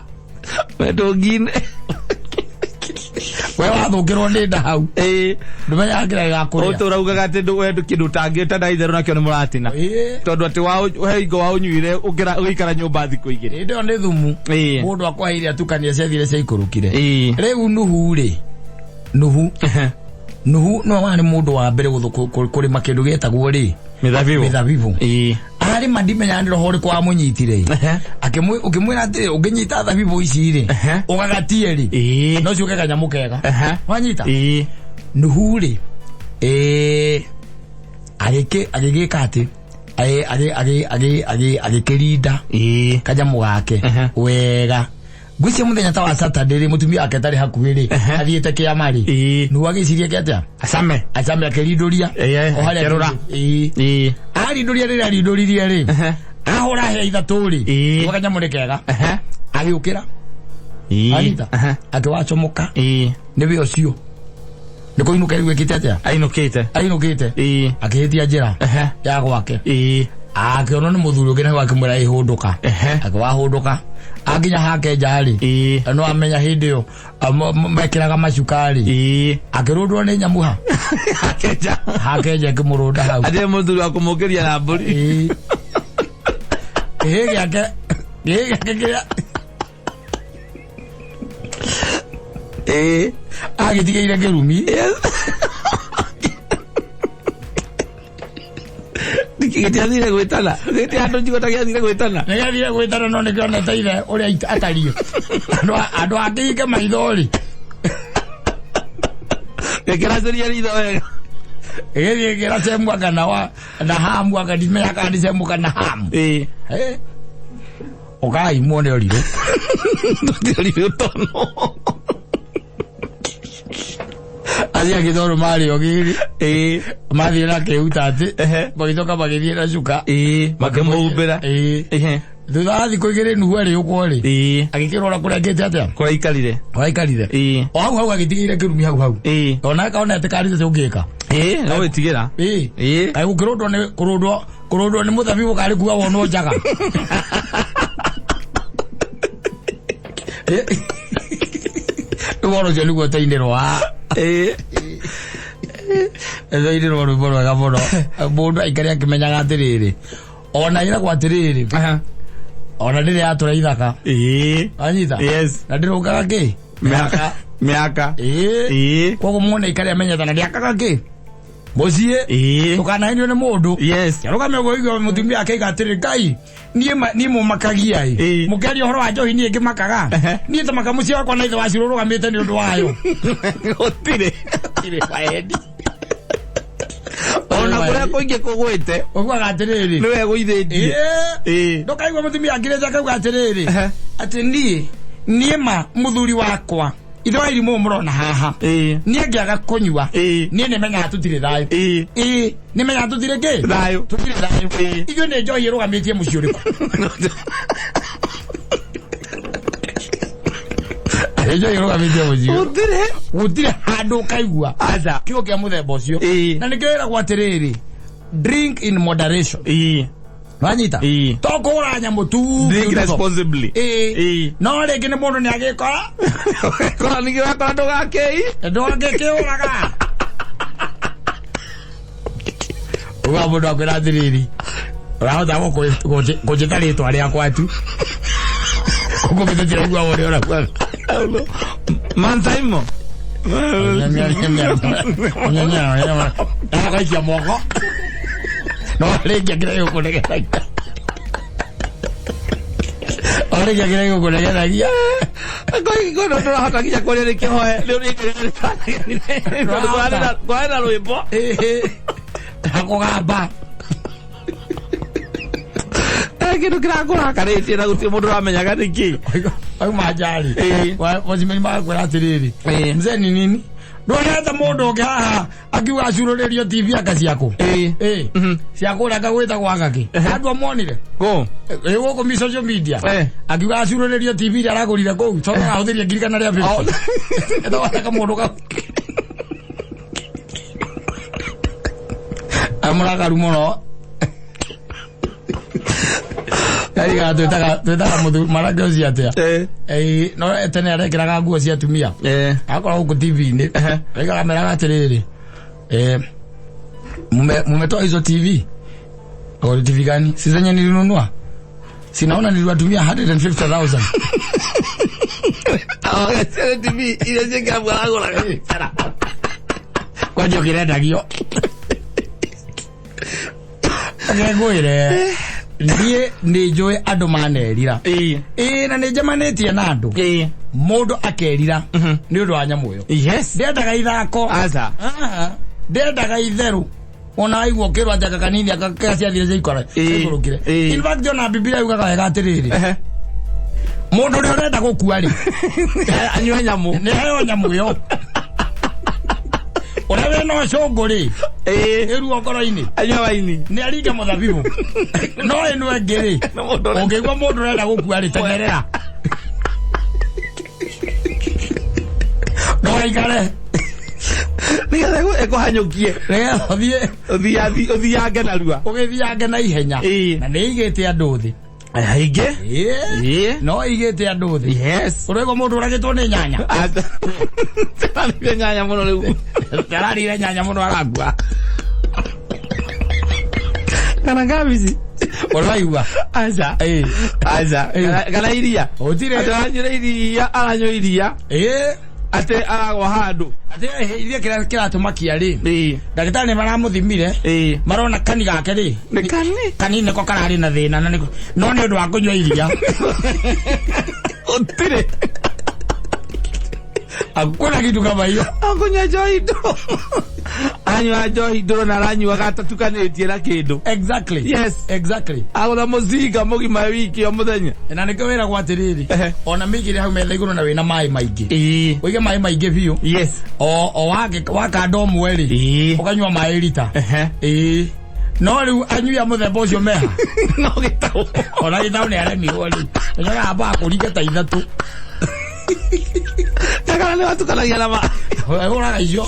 Mĩtũngi-inĩ. We wathũkĩrwo nĩ nda hau. Ĩĩ. Ndũmenyaga kĩrĩa gĩgakũrĩa. Ũtũraugaga atĩ we kĩndũ ũtangĩta na itherũ nakĩo nĩ mũratina. Ĩĩ. Tondũ atĩ he hingo waũnyuire ũgĩikara nyũmba thikũ igĩrĩ. Hĩndĩ ĩyo nĩ thumu. Ĩĩ. Mũndũ akwaheire atukania ciathire ciaikũrũkire. Ĩĩ. Rĩu Nuhu rĩ, Nuhu, Nuhu no warĩ mũndũ wa mbere kũrĩma kĩndũ gĩtagwo rĩ, Mĩthabibũ. mĩthabibũ. Ĩĩ. Arĩma ndimenyaga nĩ roho ũrĩkũ wamũnyitire. Ũkĩmwĩra atĩrĩ, ũngĩnyita thabibũ ici rĩ, ũgagatie rĩ, Ĩĩ. no ciũke kanyamũ kega. Wanyita? Ĩĩ. Nuhu rĩ, agĩgĩka atĩ, agĩkĩrinda Ĩĩ. kanyamũ gake wega. Ngwĩciria mũthenya ta wa Saturday rĩ, mũtumia wake atarĩ hakuhĩ rĩ, athiĩte kĩama rĩ, Ĩĩ. Nuhu agĩciria ke atĩa? Acame. Acame akĩrindũria. Ĩĩ, O harĩa akĩrũra. Ĩĩ. Ĩĩ. Arindũria rĩrĩa arindũririe rĩ, ahũra hĩa ithatũ rĩ, Ĩĩ. nĩguo kanyamũ nĩ kega. Agĩũkĩra. Ĩĩ. Anyita. Akĩwacomoka. Ĩĩ. Nĩwe ũcio. Nĩ kũinũka rĩu ĩkĩte atĩa? Ainũkĩte. Ainũkĩte. Ĩĩ. Akĩhĩtia njĩra ya gwake. Ĩĩ. Akĩonwo nĩ mũthuri ũngĩ nake akĩmwĩra ĩhũndũka. Akĩwahũndũka. Akinya hake nja rĩ, Ĩĩ. no amenya hĩndĩ ĩyo mekĩraga macuka rĩ. Ĩĩ. Akĩrũndwo nĩ nyamũ ha. Hakenja. Hake nja ĩkĩmũrũnda hau. Atĩ mũthuri wa kũmũkĩria na mbũri. Ĩĩ. Kĩhĩ gĩake, kĩhĩ gĩake kĩrĩa Ĩĩ. agĩtigĩire kĩrumi. Yes. Gĩtiathire gwĩtana. Gĩti andũ njigua ta gĩathire gwĩtana. Nĩ gĩathire gwĩtana no nĩkĩonete ithe ũrĩa atariĩ. Andũ akĩhinge maitho rĩ. Gĩkĩracĩria ritho wega. Gĩgĩthiĩ gĩkĩra Shemu anga na wa na Hamu anga ndimenyaga kana nĩ Shemu kana Hamu. Ĩĩ. Ũkai muone ũrirũ. Tũtiũrirũ tono. Acio angĩ tondũ marĩ ogĩ-rĩ, Ĩĩ. mathiĩ na kĩhuta atĩ, Ehe. magĩcoka magĩthiĩ na cuka. Ĩĩ. Makĩmũhumbĩra. Ĩĩ. Ehe. Thutha wa thikũ igĩrĩ Nuhu arĩũkwo rĩ, Ĩĩ. agĩkĩrora kũrĩa akĩte atĩa? Kũrĩa aikarire. Kũrĩa aikarire. Ĩĩ. O hau hau agĩtigĩire kĩrumi hau hau. Ĩĩ. Ona akaona atĩ karĩ ũcio ũngĩka. Ĩĩ, no wĩtigĩra. Ĩĩ. Ĩĩ. Kaĩ gũkĩrũndwo nĩ kũrũndwo kũrũndwo nĩ mũthabibũ karĩ kuga wonwo njaga. Ĩĩ. Rĩu ũhoro ũcio nĩguo ũtainĩrwo haha. Ĩĩ. Ĩthainĩrwo rwĩmbo rwega mũno. Mũndũ aikare akĩmenyaga atĩrĩrĩ, ona ĩragwo atĩrĩrĩ, ona ndĩrĩ yatũra ithaka. Ĩĩ. Wanyita? Yes. Na ndĩrũngaga kĩ? Mĩaka. Mĩaka. Ĩĩ. Ĩĩ. Koguo muone aikare amenyete na ndĩakaga kĩ? Mũciĩ Ĩĩ. ndũkanahenio nĩ mũndũ. Yes. Arũgame ũguo ũigue mũtumia akaiga atĩrĩ, Ngai, niĩ niĩ mũmakagia ĩ. Ĩĩ. Mũkĩaria ũhoro wa njohi niĩ ngĩmakaga. Ehe. Niĩ tamaka mũciĩ wakwa na ithe wa Ciro ũrũgamĩte nĩ ũndũ wayo. Gũtirĩ. Gũtirĩ waendi. Ona kũrĩa kũingĩ kũgwĩte Ũguaga atĩrĩrĩ. nĩwe gũithĩtie. Ĩĩ. Ĩĩ. Ndũkaigua mũtumia akĩrĩte akauga atĩrĩrĩ. Ehe. Atĩ niĩ niĩ ma mũthuri wakwa ithe wa irimũ mũrona haha. Ĩĩ. Niĩ ngĩaga kũnyua. Ĩĩ. Niĩ nĩmenyaga tũtirĩ thayũ. Ĩĩ. Ĩĩ, nĩmenyaga tũtirĩ kĩ? Thayũ. Tũtirĩ thayũ. Ĩĩ. Ithuĩ nĩ njohi ĩrũgamĩtie mũciĩ ũrĩkũ? Nĩ njohi ĩrũgamĩtie mũciĩ ũrĩkũ? Gũtirĩ. Gũtirĩ handũ ũkaigua Aca. kiugo kĩa mũthemba ũcio. Ĩĩ. Na nĩkĩo wĩragwo atĩrĩrĩ, drink in moderation. Ĩĩ. Wanyita? Ĩĩ. To kũgũra nyamũ tu. Drink responsibly. Ĩĩ. Ĩĩ. No rĩngĩ nĩ mũndũ nĩ agĩkora Kora ningĩ wakora ndũgakĩi. ndũngĩkĩũraga. Uga mũndũ akwĩra atĩrĩrĩ, ũrahota kũnjĩta rĩtwa rĩakwa tu. Ũkũmĩtĩtĩra igua ũrĩa ũraigua. Mantaimo. Agaikia moko. No rĩngĩ akĩra gũkũnegeragia. O rĩngĩ akĩra gũkũnegeragia. Kono ndũrahota nginya kũrĩa nĩ kĩhoe. Rĩu nĩ kwarĩ na rwĩmbo. Akũgamba. Kĩndũ kĩrakũrakarĩtie na gũtirĩ mũndũ ũramenyaga nĩkĩ. Auma njari. Ĩĩ. Wacimani magakwĩra atĩrĩrĩ. Ĩĩ. Mzee ni nini? Ndwonete mũndũ ũngĩ haha akiuga acurũrĩrio TV anga ciakũ. Ĩĩ. Ĩĩ. Mhm. Cia kũrĩa kagwĩtagwo agakĩ. Andũ amonire. Kũ? Ĩ gũkũ mi social media. Eh. Akiuga acurũrĩrio TV ĩrĩa aragũrire kũu. Tondũ arahũthĩria ngiri kana rĩa 50. Ethogora kamũndũ kau. Amũrakaru mũno. Yariga twĩtaga mũthuri mwanake ũcio atĩa? Ĩĩ. Ĩĩ, no tene arekĩraga nguo cia atumia. Ĩĩ. Akorwo gũkũ TV-inĩ. Ehe. Rĩgaga meraga atĩrĩrĩ. Mumetoa hizo TV? Oh, TV gani? Si zenye nilinunua? Sinaona niliwatumia 150,000. Agacere TV iria ciĩkĩra aragũraga. Kwanja ũkĩrendagio. Reke ngwĩre. Niĩ nĩ njũĩ andũ manerira. Ĩĩ. Ĩĩ, na nĩ njemanĩtie na andũ. Ĩĩ. Mũndũ akerira nĩ ũndũ wa nyamũ ĩyo. Yes. Ndendaga ithako. Aca. Ndendaga itherũ. Ona waigua ũkĩrwo atĩ aka kanini aka ciathire ciaikara Ĩĩ. ciaikũrũkire. Ĩĩ. In fact ona Bibilia yugaga wega atĩrĩrĩ. Ehe. Mũndũ ũrĩa ũrenda gũkua rĩ, Anyue nyamũ. nĩ heo nyamũ ĩyo. Ũrĩa wĩna ũcũngũ rĩ, Ĩĩ. ĩruo ngoro-inĩ, Anyue waini. nĩ aringe mũthabibũ. No ĩno ĩngĩ rĩ, Nĩ mũndũ ũrenda- ũngĩigua mũndũ ũrenda gũkua rĩ, teng'erera. Ndũgaikare. Nĩgetha ĩkũhanyũkie. Nĩgetha ũthiĩ Ũthiange narua. ũgĩthiange na ihenya. Ĩĩ. Na nĩ ĩigĩte andũ thĩ. Aingĩ. Ĩĩ. Ĩĩ. No ĩigĩte andũ thĩ. Yes. Ũraigua mũndũ ũragĩtwo nĩ nyanya. Aca. Ararire nyanya mũno rĩu. Ararire nyanya mũno arakua. Kana kabici. Ũraigua. Aca. Ĩĩ. Aca. Ĩĩ. Kana iria. Gũtirĩ. Atĩ aranyuire iria, aranyua iria. Ĩĩ. Atĩ aragwa handũ. Atĩ iria kĩrĩa kĩratũmakia rĩ. Ĩĩ. Ndagĩtarĩ nĩ maramũthimire. Ĩĩ. Marona kani gake rĩ. Nĩ kani. Kani nĩko kararĩ na thĩna na nĩko no nĩ ũndũ wa kũnyua iria. Gũtirĩ. Hakuna kitu kama hiyo. Akũnyua njohi ndũrũ. Anyua njohi ndũrũ na aranyuaga atatukanĩtie na kĩndũ. Exactly. Yes. Exactly. Agũra mũcinga mũgima wiki o mũthenya. Na nĩkĩo wĩragwo atĩrĩrĩ. Ehe. Ona mĩigĩre hau metha igũrũ na wĩna maĩ maingĩ. Ĩĩ. Ũige maĩ maingĩ biũ. Yes. O wakanda ũmwe rĩ. Ĩĩ. Ũkanyua maĩ rita. Ehe. Ĩĩ. No rĩu anyui a mũthemba ũcio meha. No gĩtaũ. Ona gĩtaũ nĩ aremirwo rĩu. Enyaga amba akũringe ta ithatũ. Kana nĩ watukanagia na ma. Ũraga icio.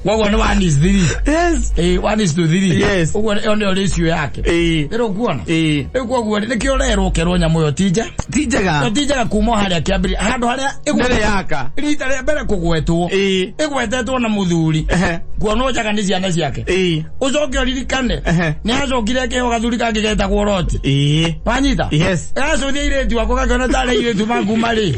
Koguo nĩ 1 is 3. Yes. Ĩĩ, 1 is to 3. Yes. Ũguo ĩyo nĩyo ratio yake. Ĩĩ. Rĩu ũkuona? Ĩĩ. Rĩu koguo rĩ, nĩkĩo ũrerwo ũkerwo nyamũ ĩyo ti nje. Ti njega. Ĩyo ti njega kuma o harĩa kĩambĩrĩria. Handũ harĩa Ndĩrĩ yaka. rita rĩa mbere kũgwetwo. Ĩĩ. Ĩgwetetwo na mũthuri. Ehe. Kuonwo njaga nĩ ciana ciake. Ĩĩ. Ũcoke ũririkane. Ehe. Nĩ acokire kĩheo gathuri kangĩ getagwo Roti. Ĩĩ. Wanyita? Yes. Gacũthia airĩtu ako gakĩona tarĩ airĩtu makuma rĩ.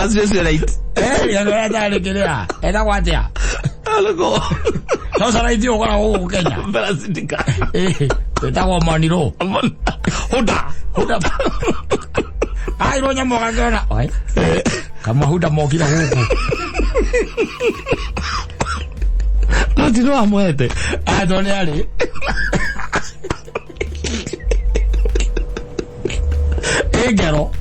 Socialite. Riganĩrwo tarĩ kĩrĩa etagwo atĩa? Algo. Socialite ũkoragwo gũkũ Kenya. Parasitica. Ĩtagwo Moniro. Huda. Huda. Airwo nyamũ ũgakĩona. Oi. Kamahuda mokire gũkũ. No ti no amwete. Atho nĩ arĩ. Ĩ ngero.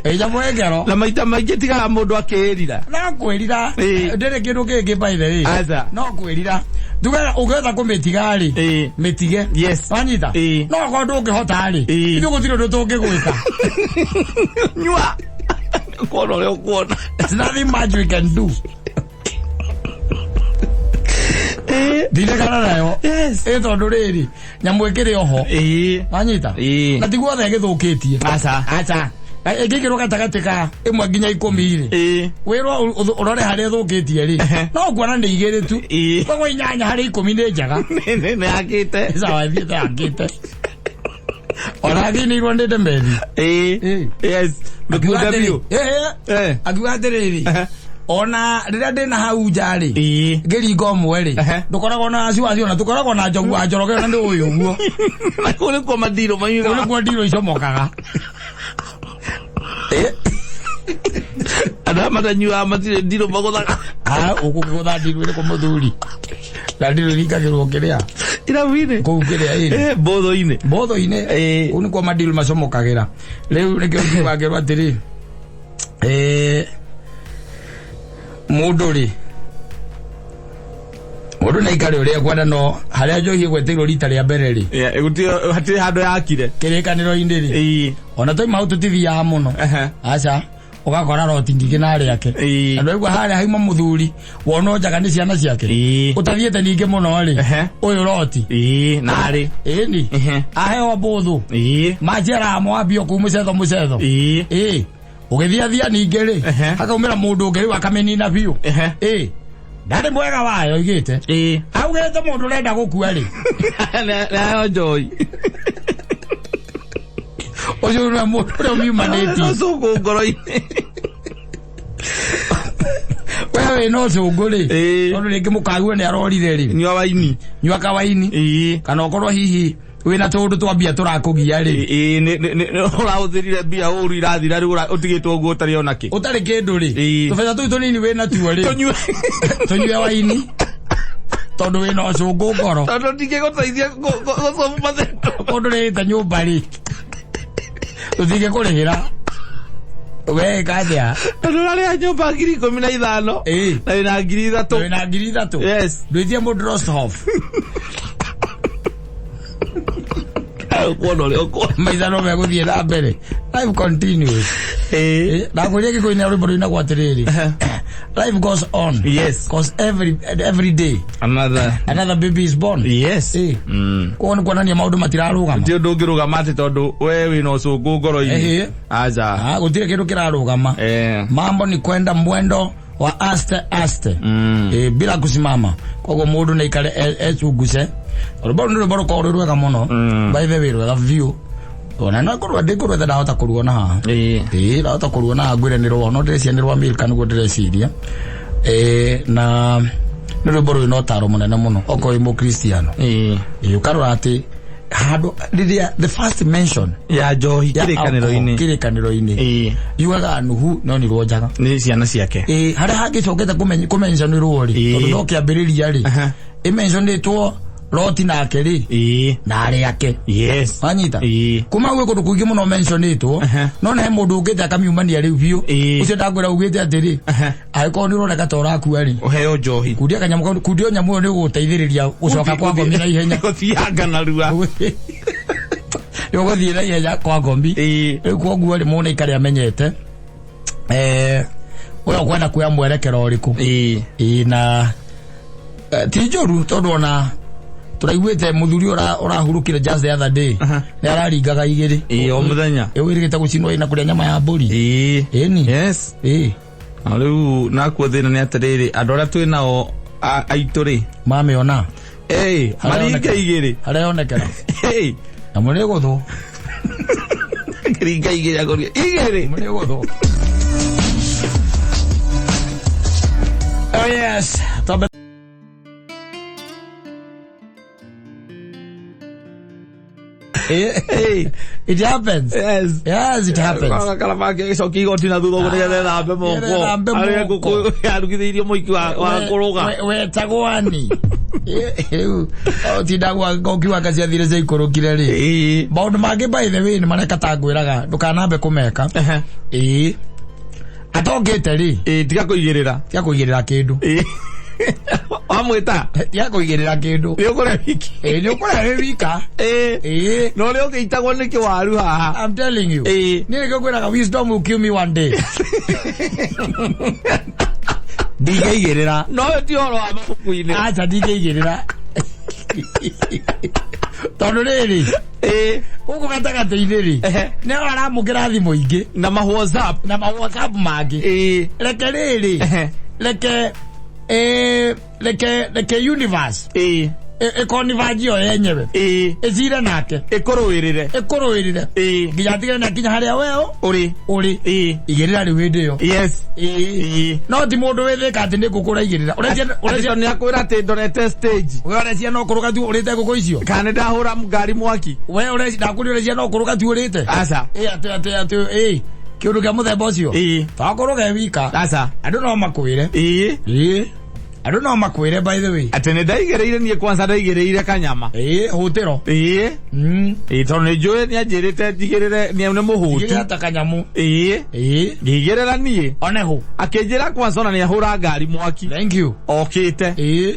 Ĩ nyamũ ĩ ngero. Na maita maingĩ tigaga mũndũ akĩĩrira. No kwĩrira. Ĩ. Ndĩrĩ kĩndũ kĩngĩ by the way. Aca. No kwĩrira. Tuge ũngĩhota kũmĩtiga rĩ. Ĩ. Mĩtige. Yes. Wanyita? Ĩ. No okorwo ndũngĩhota rĩ. Ĩ. Ithuĩ gũtirĩ ũndũ tũngĩgwĩka. Nyua. Kuona ũrĩa ũkuona. There's nothing much we can do. Ndinegana nayo. Yes. Ĩ tondũ rĩrĩ nyamũ ĩkĩrĩ oho. Ĩ. Wanyita? Ĩ. Na tiguo othe ĩgĩthũkĩtie. Aca. Aca. Ĩngĩkĩrwo gatagatĩ ka ĩmwe nginya ikũmi rĩ. Ĩ. Wĩrwo ũrore harĩa ĩthũkĩtie rĩ. No ũkuona nĩ igĩrĩ tu. Ĩ. Koguo inyanya harĩ ikũmi nĩ njega. Nĩ nĩ akĩte. Sawa thiĩte yakĩte. Ona akĩinĩirwo nĩ Demethi. Ĩ. Ĩ. Yes. Akiuga Mĩkunda atĩrĩ, biũ. ĩ, ĩ. Eh. Akiuga atĩrĩrĩ ona rĩrĩa ndĩ na hau nja rĩ Ĩ. ngĩringa ũmwe rĩ Ehe. ndũkoragwo na waciwaci ona tũkoragwo na njogu wa njoroge ona nĩ ũyũ ũguo. Na kũu nĩkuo mandirũ Kũu maiugaga. nĩkuo ndirũ icomokaga. Andũ aya matanyuaga matirĩ ndirũ magũthaga. Ah, ũgũkĩgũtha ndirũ ĩrĩkũ mũthuri? Na ndirũ iringagĩrwo kĩrĩa Irabu-inĩ. kũu kĩrĩa ĩrĩ Eh, mbũthũ-inĩ. mbũthũ-inĩ. Ĩ. Kũu nĩkuo mandirũ macomokagĩra. Rĩu nĩkĩo njiguagĩrwo atĩrĩ, mũndũ rĩ, mũndũ nĩ aikare ũrĩa ekwenda, no harĩa njohi ĩgweteirwo rita rĩa mbere rĩ, Yeah, hatirĩ handũ yakire. kĩrĩkanĩro-inĩ rĩ, Ĩ. ona twaima hau tũtithiaga mũno. Ehe. Aca, ũgakora roti ngigĩ na arĩa ake. Ĩ. Andũ aigua harĩa hauma mũthuri wona njaga nĩ ciana ciake. Ĩ. Ũtathiĩte ningĩ mũno rĩ, Ehe. ũyũ roti. Ĩ, narĩ. Ĩni. Ehe. Aheo mbũthũ. Ĩ. Manjeraga mwambio kuu mũcetho mũcetho. Ĩ. Ĩ. Ũgĩthiathia ningĩ rĩ, Ehe. hakaumĩra mũndũ ũngĩ rĩu akamĩnina biũ. Ehe. Ĩ. Ndarĩ mwega wayo oigĩte. Ĩ. Augĩte mũndũ ũrenda gũkua rĩ. Nayo njohi. Ũcio nĩwe mũndũ ũrĩa ũmiumanĩtie. Ũcũngũ ngoro-inĩ. We wĩna ũcũngũ rĩ. Ĩ. Tondũ rĩngĩ mũkague nĩ arorire rĩ. Nyua waini. Nyua kawaini. Ĩ. Kana ũkorwo hihi wĩna tũũndũ twa mbia tũrakũgia rĩ. Ĩ, nĩ ũrahũthĩrire mbia ũru irathira rĩu ũtigĩtwo ũguo ũtarĩ ona kĩ. Ũtarĩ kĩndũ rĩ. Ĩ. Tũbeca tũu tũnini wĩna tuo rĩ. Tũnyue. Tũnyue waini. Tondũ wĩna ũcũngũ ngoro. Tondũ ndingĩgũteithia gũcobu mathĩna. Ũndũ rĩte nyũmba rĩ. Tũtingĩkũrĩhĩra. We ĩka atĩa? Tondũ ũrarĩha nyũmba 15,000. Ĩ. Na wĩna 3,000. Wĩna 3,000. Yes. Ndwĩtie mũndũ Rostov. Ũkuona ũrĩa ũkuona. Maica no megũthiĩ na mbere. Life continues. Ĩ. Ndakwĩria gĩkũyũ-inĩ rwĩmbo rũinagwo atĩrĩrĩ. Life goes on. Yes. Cause every day Another. another baby is born. Yes. Ĩ. Mm. Koguo nĩ kuonania maũndũ matirarũgama. Ti ũndũ ũngĩrũgama atĩ tondũ we wĩna ũcũngũ ngoro-inĩ. Ehe. Aca. Ah, gũtirĩ kĩndũ kĩrarũgama. Eh. Mambo ni kwenda mwendo wa aste aste. Mm. Bila kusimama. Koguo mũndũ nĩ aikare ecunguce. Rwĩmbo rũu nĩ rwĩmbo rũkoragwo rwĩ rwega mũno. Mm. By the way, rwega biũ. Ona no ngorwo ndĩkũrwetha ndahota kũruona haha. Ĩ. Ĩĩ, ndahota kũruona haha ngwĩre nĩ rwa, no ndĩreciria nĩ rwa Milka nĩguo ndĩreciria. Ĩĩ, na nĩ rwĩmbo rwĩna ũtaro mũnene mũno okorwo wĩ mũkristiano. Ĩ. Ĩĩ, ũkarora atĩ handũ rĩrĩa the first mention Ya njohi ya kĩrĩkanĩro-inĩ. alcohol kĩrĩkanĩro-inĩ Ĩ. yugaga Nuhu no nĩrwo njaga. Nĩ ciana ciake. Ĩĩ, harĩa hangĩcokete kũmentionĩrwo rĩ, Ĩĩ. tondũ no kĩambĩrĩria rĩ, Aha. ĩmentionĩtwo Loti nake rĩ, Ĩ. na arĩ ake. Yes. Wanyita? Ĩĩ. Kuma gwĩ kũndũ kũingĩ mũno mentionĩtwo, Aha. no na he mũndũ ũkĩte akamiumania rĩu biũ. Ĩĩ. Ũcio ndakwĩra ugĩte atĩrĩ, Aha. angĩkorwo nĩ ũroneka ta ũrakua rĩ, Ũheo njohi. kundia kanyamũ kau, kundia nyamũ ĩyo nĩ ũgũteithĩrĩria gũcoka kwa ngomi na ihenya. Gũthianga narua. Nĩ ũgũthiĩ na ihenya kwa ngomi. Ĩĩ. Rĩu koguo rĩ, mũndũ aikare amenyete, ũrĩa ũkwenda kuoya mwerekero ũrĩkũ. Ĩĩ. Ĩĩ, na ti njũru tondũ ona tũraiguĩte mũthuri ũrahurũkire just the other day Aha. nĩ araringaga igĩrĩ. Ĩĩ, o mũthenya. Ĩ, wĩrĩgĩte gũcinwo ĩna kũrĩa nyama ya mbũri. Ĩĩ. Ĩni. Yes. Ĩĩ. Na rĩu nakuo thĩna nĩ atĩrĩrĩ, andũ arĩa twĩ nao aitũ rĩ, Mamĩona. Ĩĩ, Harĩa maringe yonekera. igĩrĩ. Harĩa yonekera. Ĩĩ. Na mũrĩ gũthwo. Ringa igĩrĩ akũria igĩrĩ. Mũrĩ gũthwo. Oh yes, twambe Hey. It happens. Yes. Yes, it happens. Kala make gĩcokia igoti na thutha ũguo nĩgetha ethambe moko. Nĩgetha ethambe Arĩa moko. ngũkũ yarugithĩirio mũiki wa kũrũga. Wetagwo ani. Rĩu tindagwa ũkiuga ciathire ciaikũrũkire rĩ. Ĩĩ. Maũndũ mangĩ by the way nĩ mareka ta ngwĩraga ndũkanambe kũmeka. Ehe. Ĩĩ. Atongĩte rĩ, Ĩĩ, tiga kũigĩrĩra. tiga kũigĩrĩra kĩndũ. Ĩĩ. Wamwĩta Tiga kũigĩrĩra kĩndũ. nĩ ũkũrĩa wiki. Ĩĩ nĩ ũkũrĩa wĩ wika. Ĩĩ. Ĩĩ. Na ũrĩa ũngĩitagwo nĩ kĩwaru haha. I'm telling you. Ĩĩ. Niĩ nĩkĩo ngwĩraga wisdom will kill me one day. Ndingĩigĩrĩra. No ũyũ ti ũhoro wa mabuku-inĩ. Acha ndingĩigĩrĩra. Tondũ rĩrĩ, Ĩĩ. gũkũ gatagatĩ-inĩ rĩ, Ehe. nĩ aramũkĩra thimũ ingĩ Na ma WhatsApp. na ma WhatsApp mangĩ. Ĩĩ. Reke rĩrĩ, Ehe. reke reke universe Ĩĩ. ĩkonivanjio yenyewe Ĩĩ. ĩcire nake Ĩkũrũĩrĩre. ĩkũrũĩrĩre Ĩĩ. nginya atigane na kinya harĩa weo Ũrĩ. ũrĩ Ĩĩ. igĩrĩra rĩu hĩndĩ ĩyo. Yes. Ĩĩ. Ĩĩ. No ti mũndũ wĩthĩka atĩ nĩ ngũkũ ũraigĩrĩra. Ũrecia nĩ akwĩra atĩ ndorete stage. We ũrecia no kũrũga tu ũrĩte ngũkũ icio. Kana nĩ ndahũra ngari mwaki. We ũrecia ndakũria ũrecia no kũrũga tu ũrĩte. Aca. Ĩĩ atĩ atĩ atĩ ĩĩ kĩũndũ kĩa mũthemba ũcio. Ĩĩ. Tokũrũga wika. Aca. Andũ no makwĩre. Ĩĩ. Ĩĩ. Andũ no makwĩre by the way. Atĩ nĩ ndaigĩrĩire niĩ kwanza ndaigĩrĩire kanyama. Ĩĩ hũtĩro. Ĩĩ. Mm. Ĩĩ tondũ nĩ njũĩ nĩ anjĩrĩte njigĩrĩre nĩ nĩ mũhũtu. Igĩrĩra ta kanyamũ. Ĩĩ. Ĩĩ. Ngĩigĩrĩra niĩ. One hũ. Akĩnjĩra kwanza ona nĩ ahũra ngari mwaki. Thank you. Okĩte. Ĩĩ.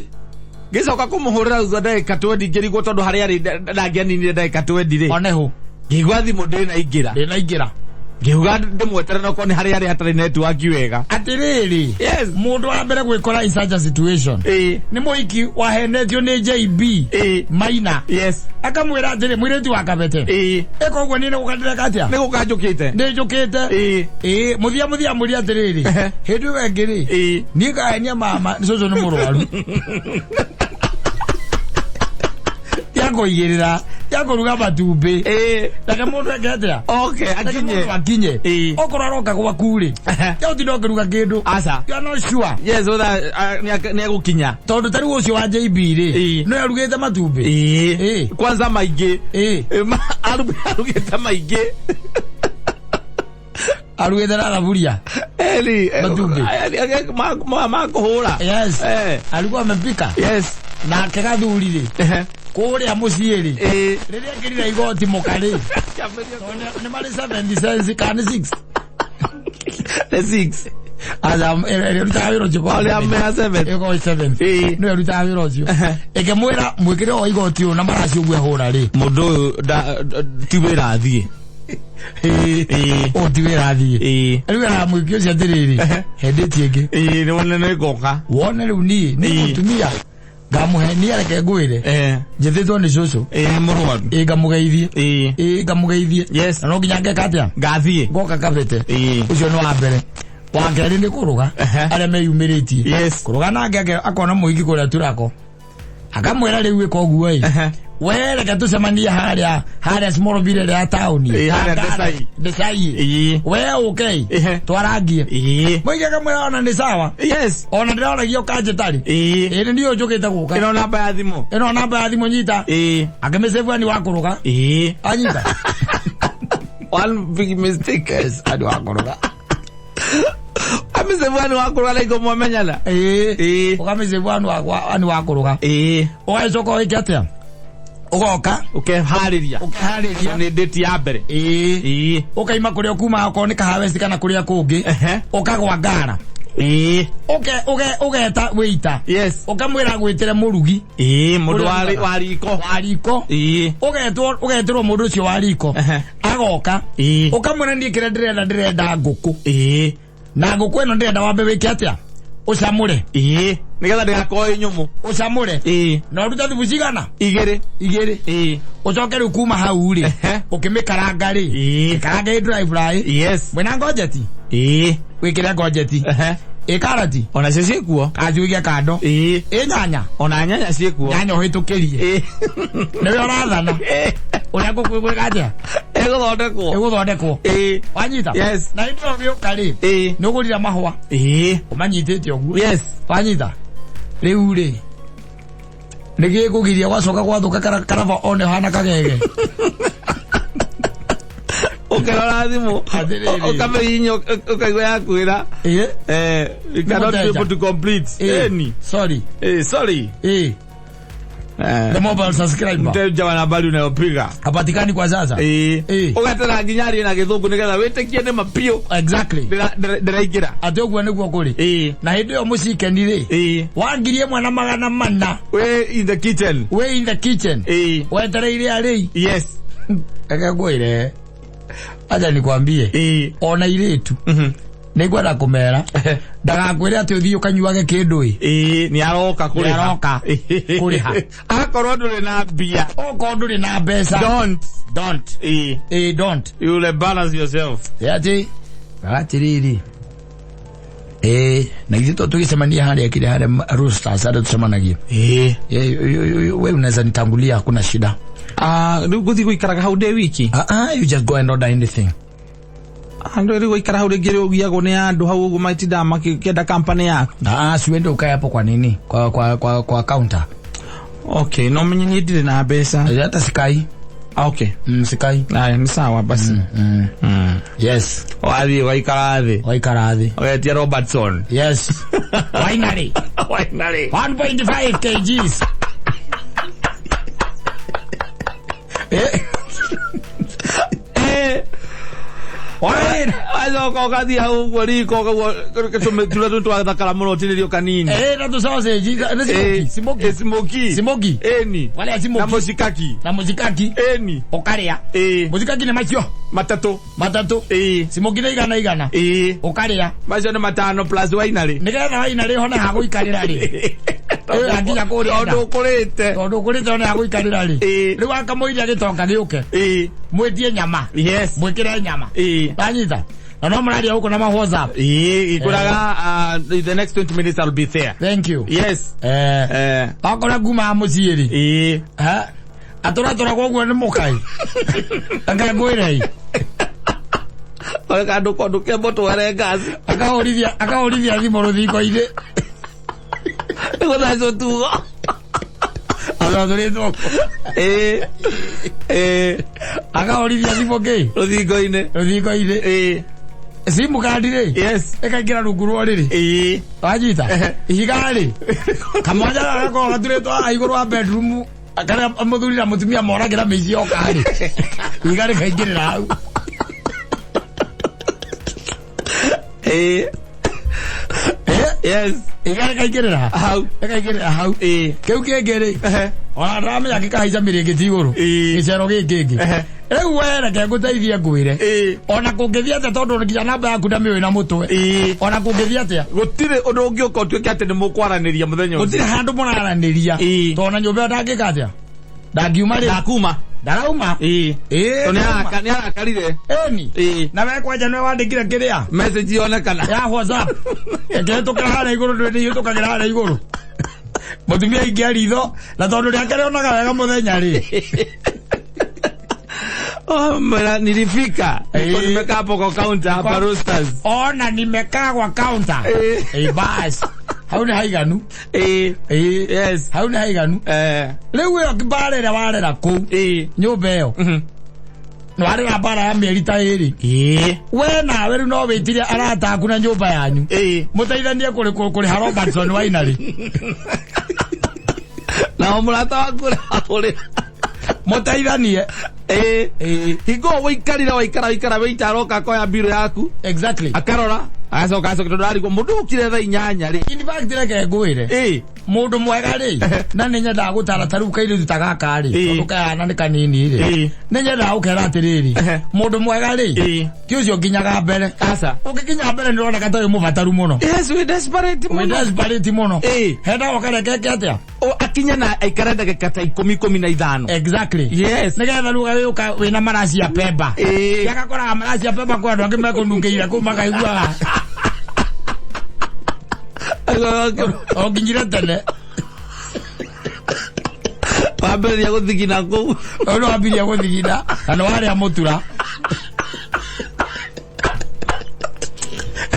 Ngĩcoka kũmũhũrĩra thutha ndagĩka 20 ngĩrigwo tondũ harĩa arĩ ndangĩaninire ndagĩka 20 rĩ. One hũ. Ngĩigua thimũ ndĩnaingĩra. Ndĩnaingĩra. Ngĩuga ndĩmweterere okorwo nĩ harĩa arĩ hatarĩ network wega. Atĩrĩrĩ. Yes. Mũndũ wa mbere gwĩkora in such a situation. Ĩĩ. Nĩ mũhiki wahenetio nĩ JB. Ĩĩ. Maina. Yes. Akamwĩra atĩrĩ mũirĩtu wa Kabete. Ĩĩ. Ĩka ũguo niĩ nĩ gũkandireka atĩa? Nĩ gũka njũkĩte. Nĩ njũkĩte. Ĩĩ. Ĩĩ mũthia mũthia amwĩre atĩrĩrĩ. Ehe. Hĩndĩ ĩyo ĩngĩ rĩ. Ĩĩ. Niĩ ngahenia mama cũcũ nĩ mũrwaru. Tiga kũigĩrĩra, tiga kũruga matumbĩ. Ĩĩ. Reke mũndũ eke atĩa? Okay, Reke akinye. mũndũ akinye. Ĩĩ. Okorwo aroka gwaku rĩ. Ehe. Tiga gũtinda ũkĩruga kĩndũ. Aca. You are not sure. Yes, whether nĩ egũkinya. Tondũ ta rĩu ũcio wa JB rĩ. Ĩĩ. No arugĩte matumbĩ. Ĩĩ. Ĩĩ. Kwanza maingĩ. Ĩĩ. Ĩ, Arugĩte maingĩ. Arugĩte na thaburia. Eri. Matumbĩ. Ma kũhũra. Yes. Eh. Alikuwa amepika. Yes. Nake gathuri rĩ. Ehe. Kũrĩa mũciĩ rĩ. Ĩĩ. Rĩrĩa ekĩrire igoti mũka rĩ. Nĩ marĩ 70 cents kana nĩ 6. The six. Aca ĩrĩa ĩrutaga wĩra ũcio kwa Ũrĩa mea seven. Ĩkorwo 7. Ĩĩ. Nĩwe ĩrutaga wĩra ũcio. Ĩkĩmwĩra mwĩkĩre o igoti ũyũ na maraci ũguo ahũra rĩ. Mũndũ ũyũ ti wĩra athiĩ. Ĩĩ. Ũyũ ti wĩra athiĩ. Ĩĩ. Rĩu aramwĩkia ũcio atĩrĩrĩ. Ehe. Hendĩtie ĩngĩ. Ĩĩ, nĩ wone nĩ ngoka. Wone rĩu niĩ nĩ Ĩĩ. mũtumia. Ngamũhenia reke ngwĩre. Eh. Njĩtĩtwo nĩ cũcũ. Ĩĩ, mũrwaru. Ĩĩ ngamũgeithie. Ĩĩ. Ĩĩ ngamũgeithie. Yes. Na no nginya ngeka atĩa? Ngathiĩ. Ngoka Kabete. Ĩĩ. Ũcio nĩ wa mbere. Wa kerĩ nĩ kũrũga. Ehe. Arĩa meyumĩrĩtie. Yes. Kũrũga nake akona mũhiki kũrĩa Turako. Akamwĩra rĩu ĩka ũguo ĩ. Ehe. We reke tũcemanie harĩa harĩa Smallville ĩrĩa ya taũni. Ĩĩ, harĩa Desai. Desai. Ĩĩ. We ũke ĩ. Ehe. Twarangie. Ĩĩ. Mũhiki akamwĩra ona nĩ sawa. Yes. Ona ndĩroragia ũkanjĩta rĩ. Ĩĩ. Ĩĩ nĩ niĩ njũkĩte gũka. Ĩno namba ya thimũ. Ĩno namba ya thimũ nyita. Ĩĩ. Akĩmĩcĩbua ni wa kũrũga. Ĩĩ. Anyita. One big mistake. Yes, andũ wa kũrũga. Amĩcĩbua nĩ wa kũrũga na iko mwamenyana. Ĩĩ. Ĩĩ. Ũkamĩcĩbua nĩ wa kũrũga. Ĩĩ. Ũgagĩcoka ũgĩke atĩa? Ũgoka. Ũkeharĩria. Ũkeharĩria. Nĩ date ya mbere. Ĩĩ. Ĩĩ. Ũkaima kũrĩa ũkuuma okorwo nĩ Kahawesti kana kũrĩa kũngĩ. Ehe. Ũkagwa ngara. Ĩĩ. Ũgeta wĩita. Yes. Ũkamwĩra agwĩtĩre mũrugi. Ĩĩ, mũndũ Ũrĩa ũrugaga. wa riko. Wa riko. Ĩĩ. Ũgetwo ũgetĩrwo mũndũ ũcio wa riko. Ehe. Agoka. Ĩĩ. Ũkamwĩra niĩ kĩrĩa ndĩrenda ndĩrenda ngũkũ. Ĩĩ. Na ngũkũ ĩno ndĩrenda wambe wĩke atĩa? Ũcamũre. Ĩĩ. Nĩgetha ndĩgakorwo ĩ nyũmũ. Ũcamũre. Ĩĩ. Na ũrute thubu cigana? Igĩrĩ. Igĩrĩ. Ĩĩ. Ũcoke rĩu kuma hau rĩ. Ehe. Ũkĩmĩkaranga rĩ. Ĩĩ. Ĩkarange ĩ dry fry. Yes. Mwĩna ngonjeti? Ĩĩ. Wĩkĩre ngonjeti. Ehe. Ĩ karati? Onacio ciĩkuo. Kaci ũige kando. Ĩĩ. Ĩ nyanya? Ona nyanya ciĩkuo. Nyanya ũhĩtũkĩrie. Ĩĩ. Nĩwe ũrathana. Ĩĩ. Ũrĩa ngũkũ ĩgwĩka atĩa? Ĩgũthondekwo. Ĩgũthondekwo. Ĩĩ. Wanyita? Yes. Na hĩndĩ ĩyo ũgĩũka rĩ, Ĩĩ. nĩ ũgũrire mahũa, Ĩĩ. ũmanyitĩte ũguo. Yes. Wanyita? Rĩu rĩ, nĩ gĩkũgiria gwacoka gwathũka karaba one hana kagege. Ũkĩrora thimũ. Atĩrĩrĩ. Ũkamĩhihinya ũkaigua yakwĩra. Ĩĩ. You cannot be Mũteja. able to complete. Ĩĩ. Ĩni. Sorry. Eh, sorry. Ĩĩ. The mobile subscriber. Mteja wa nambari unayopiga. Hapatikani kwa sasa. Ĩĩ. Ĩĩ. Ũgatera nginya arie na gĩthũngũ nĩgetha wĩtĩkie nĩ ma biũ. Exactly. Ndĩraingĩra. Atĩ ũguo nĩguo kũrĩ. Ĩĩ. Na hĩndĩ ĩyo mũcikeni rĩ, Ĩĩ. wa 1400 We in the kitchen. wĩ in the kitchen. Ĩĩ. Wetereire arĩi. Yes. Reke ngwĩre. Acha nikwambie. Ĩĩ. Ona irĩtu. Mhm. Nĩngwenda kũmera. Ndagakwĩre atĩ ũthiĩ ũkanyuage kĩndũ ĩ. Ĩĩ, nĩ aroka kũrĩha. Nĩaroka kũrĩha. Akorwo ndũrĩ na mbia. Okorwo ndũrĩ na mbeca. Don't. Don't. Ĩĩ. Ĩĩ, don't. You will embarrass yourself. Atĩ atĩrĩrĩ. Ĩĩ, na ithuĩ to tũgĩcemania harĩa kĩrĩa harĩa Roosters harĩa tũcemanagia. Ĩĩ. Ĩĩ, we unaweza nitangulia hakuna shida. Ah, rĩu ngũthiĩ gũikaraga hau ndĩ wiki. Ah, ah, you just go and order anything. Andũ rĩu gũikara hau rĩngĩ rĩ ũgiagwo nĩ andũ hau ũguo matindaga makĩenda company yaku. Ah, si uende ukae hapo kwa nini? Kwa counter. Okay, no menye niĩ ndirĩ na mbeca. Hata sikai. Ah, okay. Sikai. Aya, nĩ sawa basi. Yes. Wathiĩ ũgaikara thĩ. Waikara thĩ. Ũgetia Robertson. Yes. Winery. Winery. 1.5 kgs. Eh, Eh. wine. Wacoka ũgathiĩ hau ũguo riko ũguo tũmĩtura tũu twathakara mũno ũtinĩrio kanini. Eh, na tu sausage. Na Eh, smoky. Smoky. eh, smoky. Smoky. Ĩni. Wale Na smoky. mũcikaki. Na mũcikaki. Ĩni. Ũkarĩa. Ĩĩ. Mũcikaki nĩ macio. Matatũ. Matatũ. Ĩĩ. Smoky nĩ igana igana. Ĩĩ. Ũkarĩa. Macio nĩ matano plus winery. Nĩgetha waina hone ha gũikarĩra rĩ. Ĩyo yakinya kũrĩa nda. Tondũ ũkũrĩte. Tondũ ũkũrĩte one ha gũikarĩra rĩ. Ĩĩ. Rĩu akamũiria gĩtonga gĩũke. Ĩĩ. Mwĩtie nyama. Yes. Mwĩkĩre nyama. Ĩĩ. Wanyita? Na no mũraria gũkũ na ma WhatsApp. Ĩĩ, ikũraga in the next 20 minutes I'll be there. Thank you. Yes. Eh, Eh. okorwo nguma mũciĩ rĩ. Ĩĩ. Eh, atũratũragwo ũguo nĩ mũkai. Reke ngwĩre ĩ. Oe kandũ kondũ kembo tware ngaci. Akahũrithia thimũ rũthingo-inĩ. Nĩgũthacwo tugo. Athatũrĩtwo. Ĩĩ. Ĩĩ. Akahũrithia thimũ kĩ? Rũthingo-inĩ. Rũthingo-inĩ. Ĩĩ. Simu kandi rĩ. Yes. Ĩkaingĩra rungu rwa ũrĩrĩ. Ĩĩ. Wanyita? Ihiga rĩ. Kamwanya gagakorwo gaturĩtwo haha igũrũ wa bedroom karĩa mũthuri na mũtumia moragĩra mĩici yoka rĩ. Ihiga rĩkaingĩrĩra hau. Ĩĩ. Eh, Yes. ihiga rĩkaingĩrĩra. Hau. Rĩkaingĩrĩra hau. Ĩĩ. Kĩu kĩngĩ rĩ. Ehe. Ona ndamenya gĩkahaica mĩrĩngĩti igũrũ. Ĩĩ. Gĩcero gĩkĩ ngĩ. Ehe. Rĩu we reke ngũteithie ngwĩre. Ĩĩ. Ona kũngĩthiĩ atĩa tondũ nginya namba yaku ndamĩũĩ na mũtwe. Ĩĩ. Ona kũngĩthiĩ atĩa. Gũtirĩ ũndũ ũngĩũka ũtuĩke atĩ nĩ mũkwaranĩria mũthenya ũcio. Gũtirĩ handũ mũraranĩria. Ĩĩ. Tondũ na nyũmba ĩyo ndangĩka atĩa. Ndangiuma rĩ. Ndakuma. Ndarauma. Ĩĩ. Ĩĩ. Tondũ nĩ arakarire. Ĩni. Ĩĩ. Na we kwanja nĩwe wandĩkire kĩrĩa. Message yonekana. Ya WhatsApp. Ĩkĩhĩtũkĩra harĩa igũrũ ndũĩ nĩihĩtũkagĩra harĩa igũrũ. Mũtumia aingĩa ritho na tondũ rĩake rĩonaga wega mũthenya rĩ. Oh, mera, nilifika. Nilikuwa Eh. nimekaa hapo kwa counter hapa Roosters. Ona nimekaa kwa counter. Eh. Ĩ bas. Hau nĩ haiganu. Eh. Ĩ. Yes. Hau nĩ haiganu. Eh. Rĩu ĩyo mbara ĩrĩa warera kũu. Eh. Nyũmba ĩyo. Mhm. Nĩ warera mbara ya mĩeri ta ĩrĩ. Eh. We nawe rĩu no wĩtire arata aku na nyũmba yanyu. Eh. Mũteithanie kũrĩha Robertson Winery. Na mũrata waku ũrĩa Mũteithanie. Eh. Ĩ. Hingo waikarire waikara waikara waita aroka akoya mbiro yaku. Exactly. Akarora agacoka acoka tondũ arigwo mũndũ ũkire thaa inyanya rĩ. In fact reke ngwĩre. Eh. Mũndũ mwega rĩ na nĩ nyendaga gũtara ta rĩu kairĩtu ta gaka rĩ Ĩ. tondũ kahana nĩ kanini rĩ Ĩ. nĩ nyendaga gũkera atĩrĩrĩ Ehe. mũndũ mwega rĩ Ĩ. ti ũcio nginyaga mbere Aca. ũngĩkinya mbere nĩ ũroneka ta wĩ mũbataru mũno Yes, we desperate wĩ mũno. desperate mũno Ĩ. hendaga ũkareke atĩa O akinye na aikare ndagĩka ta ikũmi 15. Exactly. Yes. Nĩgetha rĩu ũgagĩũka wĩna maraci ya pemba. Ĩ. Yagakoraga maraci ya pemba kwĩ andũ angĩ mekũnungĩire kũu makaiguaga o nginyire tene. Wambĩrĩria gũthigina kũu. Rĩu nĩwambirie gũthigina na nĩwarĩa mũtura.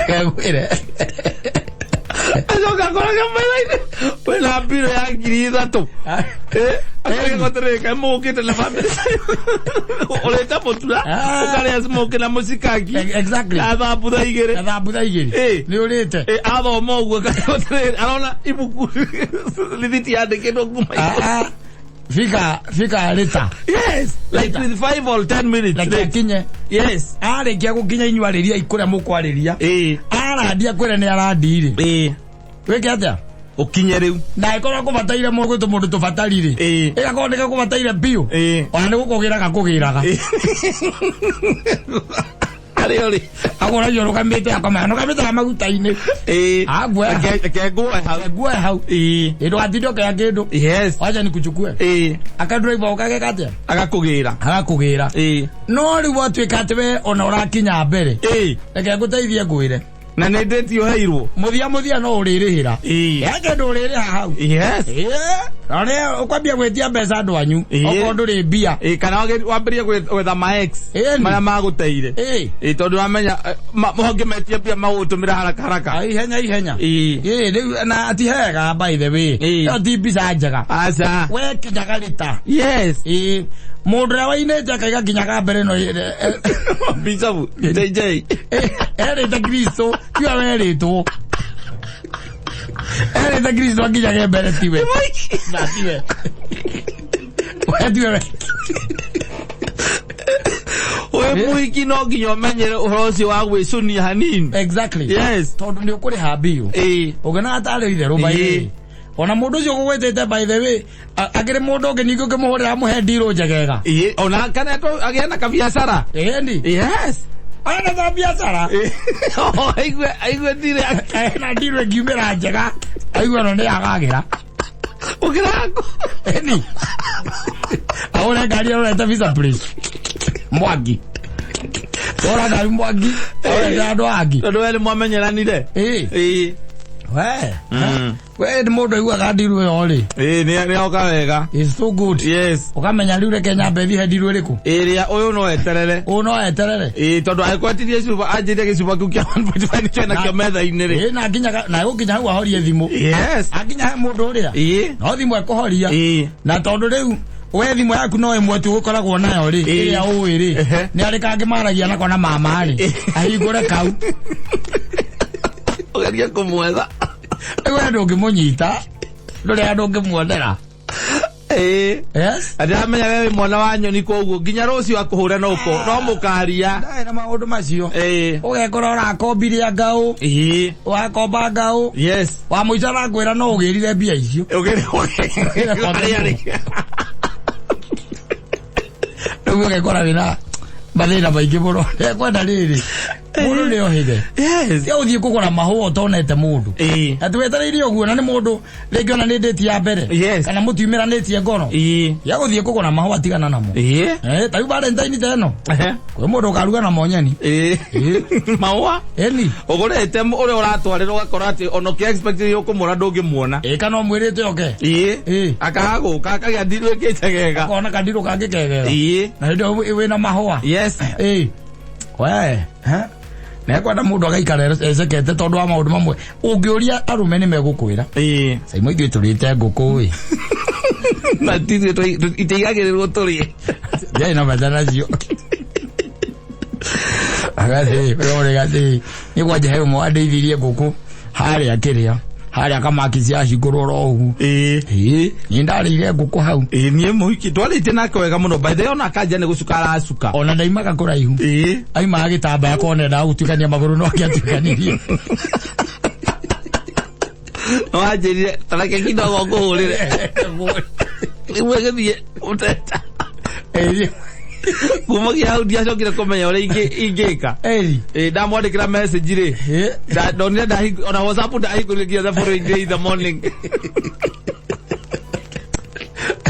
Ngwĩre. Acoka akoraga metha-inĩ wĩna mbirũ ya 3,000. Akarigwo atĩrĩrĩ, kaĩ mũgũkĩte na bamĩrĩ ũrĩte mũtura Ah. ũkarĩa smoke na mũcikaki Exactly. na thambutha igĩrĩ. Na thambutha igĩrĩ. Nĩ ũrĩte. Athoma ũguo akarigwo atĩrĩrĩ, arona ibuku rithiti yandĩkĩtwo kuma igũrũ. Ah, ah. Fika fika rĩta. Yes, like Later. with 5 or 10 minutes Reke late. akinye. Yes. Arĩkia gũkinya inyuarĩria kũrĩa mũkwarĩria. Arandia kwĩra nĩ arandi rĩ. Wĩke atĩa? Ũkinye rĩu. Na ĩkorwo kũbataire mũndũ gwĩtwo mũndũ tũbatari rĩ. Ĩgakorwo nĩ gakũbataire biũ. Ona nĩ gũkũgĩra gakũgĩraga. Arĩ ũrĩ. Agũragia ũrũgamĩte akamaya ũrũgamĩte na maguta-inĩ. Aguoya. Reke nguoe hau. Nguoe hau. Ĩ ndũgatinde ũkĩoya kĩndũ. Yes. Wacha nikuchukue. Akadrive ũkageka atĩa? Agakũgĩra. Agakũgĩra. No rĩu watuĩka atĩ we ona ũrakinya mbere. Reke ngũteithie ngwĩre. Na nĩ ndĩti ũheirwo. Mũthia mũthia no ũrĩrĩhĩra. He kĩndũ ũrĩrĩha hau. Yes. Na nĩ ũkwambia gwĩtia mbeca andũ anyu. Okorwo ndũrĩ mbia. Kana wambĩrĩrie gwetha ma ex Ĩni. marĩa magũteire. Tondũ wamenya ũngĩmetia mbia magũgũtũmĩra haraka haraka. Ah, ihenya ihenya. Rĩu na ti hega by the way. Ĩyo ti mbica njega. Aca. We kinyaga rita. Yes. Mũndũ ũrĩa wainĩte akaiga kinyaga mbere no Bishop JJ. Erĩte Kristo tiwe werĩtwo. Erĩte Kristo akinyage mbere tiwe. Na tiwe. We tiwe. Wĩ mũhiki no nginya ũmenyere ũhoro ũcio wa gwĩcũnia hanini. Exactly. Yes. Tondũ nĩ ũkũrĩha biũ. Ũngĩona atarĩ itherũ by the way. Ona mũndũ ũcio ũgũgwĩtĩte by the way, akĩrĩ mũndũ ũngĩ ningĩ ũngĩmũhũrĩra amũhe ndirũ njegega. Ona kana agĩe na kabiacara. Ĩni. Yes. Ana ta biacara. Aigue aigue ndirĩ Na ndirũ ĩngiumĩra njega. Aigue ono nĩ agagĩra. Ũkĩraku. Ĩni. Ahũre ngari arorete visa please. Mwangi. Ora ngari Mwangi. Arorete andũ angĩ. Tondũ we nĩ mwamenyeranire. We. We nĩ mũndũ aiguaga ndirũ ĩyo rĩ. Nĩ oka wega. It's so good. Yes. Ũkamenya rĩu reke nyambe thiĩ he ndirũ ĩrĩkũ. Ĩrĩa ũyũ no eterere. Ũyũ no eterere. Tondũ angĩkwetirie cuba anjĩrie gĩcuba kĩu kĩa 1.5 nĩkĩo nakĩo metha-inĩ rĩ. Na nginya na gũkinya hau ahorie thimũ. Yes. Akinya he mũndũ ũrĩa. No thimũ ekũhoria. Na tondũ rĩu we thimũ yaku no ĩmwe tu ũkoragwo nayo rĩ, ĩrĩa ũĩ rĩ, nĩ arĩ kangĩ maragia nako na mama rĩ, ahingũre kau. Ũgerie kũmwetha. Rĩu we ndũngĩmũnyita, ndũrĩ handũ ũngĩmuonera. Yes. Ndĩramenya we wĩ mwana wa nyoni koguo nginya rũciũ akũhũre no ũko no mũkaria. Ndarĩ na maũndũ macio. Ũgekora ũrakombire ngaũ. Wakomba ngaũ. Yes. Wa mũico arakwĩra no ũgĩrire mbia icio. Ũgĩrire. Rĩu ũgekora wĩna mathĩna maingĩ mũno. Ndekwenda rĩrĩ. Mũndũ nĩ ohĩge. Yes. Tia ũthiĩ kũgũra mahũa ũtonete mũndũ. Atĩ wetereire ũguo na nĩ mũndũ rĩngĩ ona nĩ ndĩti ya mbere. Kana mũtiumĩranĩtie ngoro. Ya gũthiĩ kũgũra mahũa tigana namo. Ta rĩu Valentine ta ĩno. Kwĩ mũndũ ũkaruga na monyeni. Mahũa? Ĩni. Ũgũrĩte ũrĩa ũratwarĩra ũgakora atĩ ona ũkĩ expect ũkũmũra ndũngĩmuona. Kana ũmwĩrĩte oke. Akaga gũka akagĩa ndirũ ĩngĩ njegega. Akona kandirũ kangĩ kegega. Na hĩndĩ ĩyo wĩna mahũa. Yes. We. Nekwenda mũndũ agaikara ecekete tondũ wa maũndũ mamwe. Ũngĩũria arũme nĩ megũkwĩra. Caimo ithuĩ tũrĩte ngũkũ ĩ. Na tithuĩ itiigagĩrĩrwo tũrĩe. Ndiarĩ na bata nacio. Agatĩ, ũrĩa nĩ kwanja he ũmwe wandeithirie ngũkũ harĩa kĩrĩa harĩa kamaki ciahingũrwo oro ũguo. Niĩ ndarĩire ngũkũ hau. Niĩ mũhiki twarĩtie nake wega mũno by the way ona akanja nĩ gũcuka aracuka. Ona ndaimaga kũraihu. Aimaga gĩtambaya kona endaga gũtuĩkania magũrũ no angĩatuĩkanirie. No anjĩrire tareke kidogo ngũhũrĩre. Rĩu agĩthiĩ ũteta. Kumagia hau ndiacokire kũmenya ũrĩa ingĩka. Ndamwandĩkĩra message rĩ. Ndonire ona WhatsApp ndahingũrire nginya the following day in the morning.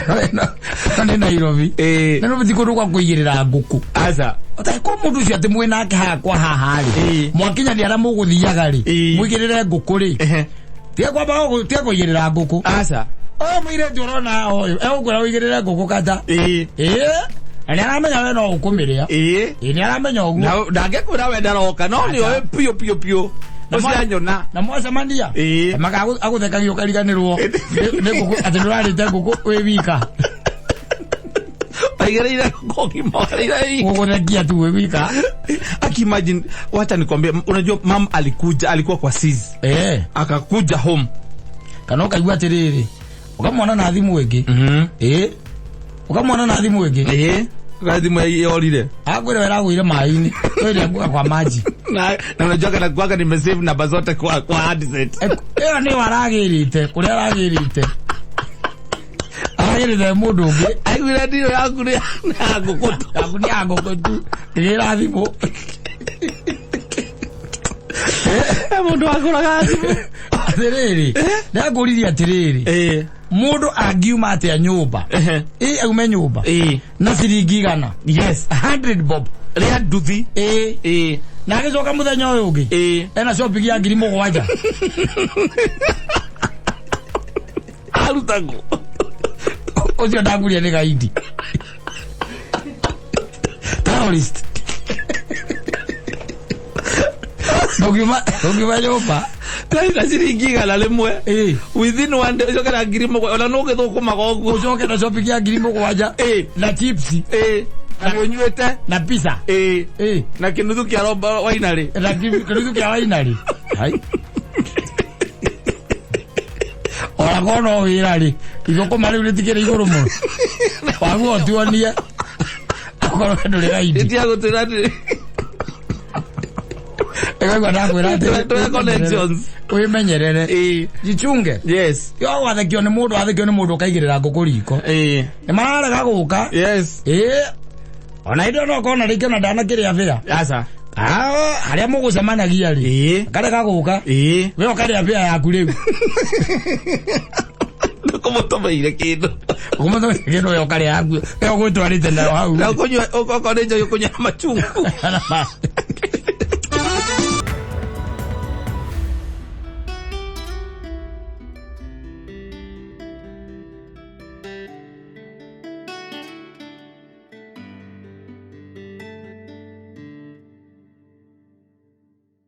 No nĩ Nairobi. Nairobi ti kũndũ gwa kũigĩrĩra ngũkũ. Aca. Ũtarĩ mũndũ ũcio atĩ mwĩ nake haha kwa haha rĩ. Mwakinyania arĩa mũgũthiaga rĩ. Mũigĩrĩre ngũkũ rĩ. Tiga kwamba tiga kũigĩrĩra ngũkũ. Aca. Ũyũ mũirĩtu ũrona ũyũ egũkwĩra ũigĩrĩre ngũkũ kata. Na nĩ aramenya we no ũkũmĩrĩa. Ĩĩ. Ĩĩ, nĩ aramenya ũguo. Na ndangĩkwĩra we ndaroka, no nĩ oĩ piũ piũ piũ. Na Ũcianyona. Na mwacemania. Ĩĩ. Maka agũthekagia ũkariganĩrwo nĩ ngũkũ atĩ ndũrarĩte ngũkũ wĩ wika. Waigĩrĩire ngũkũ ngima, waigĩrĩire Gũgũthekia tu wĩ wika. Aki imagine, wacha nikwambie, unajua mam alikuja, alikuwa kwa sis. Eh. Akakuja home. Kana ũkaigua atĩrĩrĩ, ũkamwona na thimũ ĩngĩ. Ĩĩ. Ũkamwona na thimũ ĩngĩ. Ĩĩ. Thimũ yorire. Akwĩra we ĩragũire maĩ-inĩ. Ĩrĩa nguga kwa maji. Na unajua kana kwaka nimesave namba zote kwa handset. Ĩyo nĩyo aragĩrĩte, kũrĩa aragĩrĩte. Aragĩrĩte mũndũ ũngĩ. Aiguire ndiro yaku nĩ ya ngũkũ tu. Yaku nĩ ya ngũkũ tu. Ĩgĩra thimũ. Mũndũ akũraga thimũ. Atĩrĩrĩ, ndakũririe atĩrĩrĩ. Ĩĩ. Mũndũ angiuma atĩa nyũmba? Ĩ aume nyũmba. Ĩĩ. Na ciringi igana. Yes. 100 bob. Rĩa nduthi. Ĩ. Ĩĩ. Na agĩcoka mũthenya ũyũ ũngĩ. Ĩĩ. Ena shopping ya 7,000. Arutagwo. Ũcio ndakuria nĩ gaidi. Terrorist. Ndũngiuma nyũmba. Na ciringi 100. Ĩĩ. Within one day ũcoke na 7,000 ona no ũgĩthũkũmaga ũguo. Ũcoke na shopping ya 7,000. Ĩĩ. Na chips. Ĩĩ. Na nĩ ũnyuĩte. Na pizza. Ĩĩ. Ĩĩ. Na kĩnuthu kĩa romba wainarĩ. Na kĩnuthu kĩa wainarĩ. Hai. Ona korwo no wĩra rĩ, ithũkũma rĩu rĩtikĩrĩ igũrũ mũno. Waguo ũtuonie. Akorwo ndũrĩ gaidi. Ĩtia gũtwĩra atĩ Ĩkaigua ndakwĩra atĩ Tũrĩ connections. wĩmenyerere. Ĩĩ. Jichunge. Yes. Yo gwathekio nĩ mũndũ, wathekio nĩ mũndũ ũkaigĩrĩra ngũkũ riko. Ĩĩ. Nĩ mararega gũka. Yes. Ĩĩ. Ona hĩndĩ ĩyo no ũkorwo na rĩngĩ ona ndanakĩrĩa bĩa. Aca. Harĩa mũgũcemanagia rĩ. Ĩĩ. Akarega gũka. Ĩĩ. We ũkarĩa bĩa yaku rĩu. Ndũkũmũtũmĩire kĩndũ. Ũkũmũtũmĩire kĩndũ we ũkarĩa yaku. We ũgwĩtwarĩte nayo hau. Na ũkũnyua, okorwo nĩ njohi ũkũnyua machungu.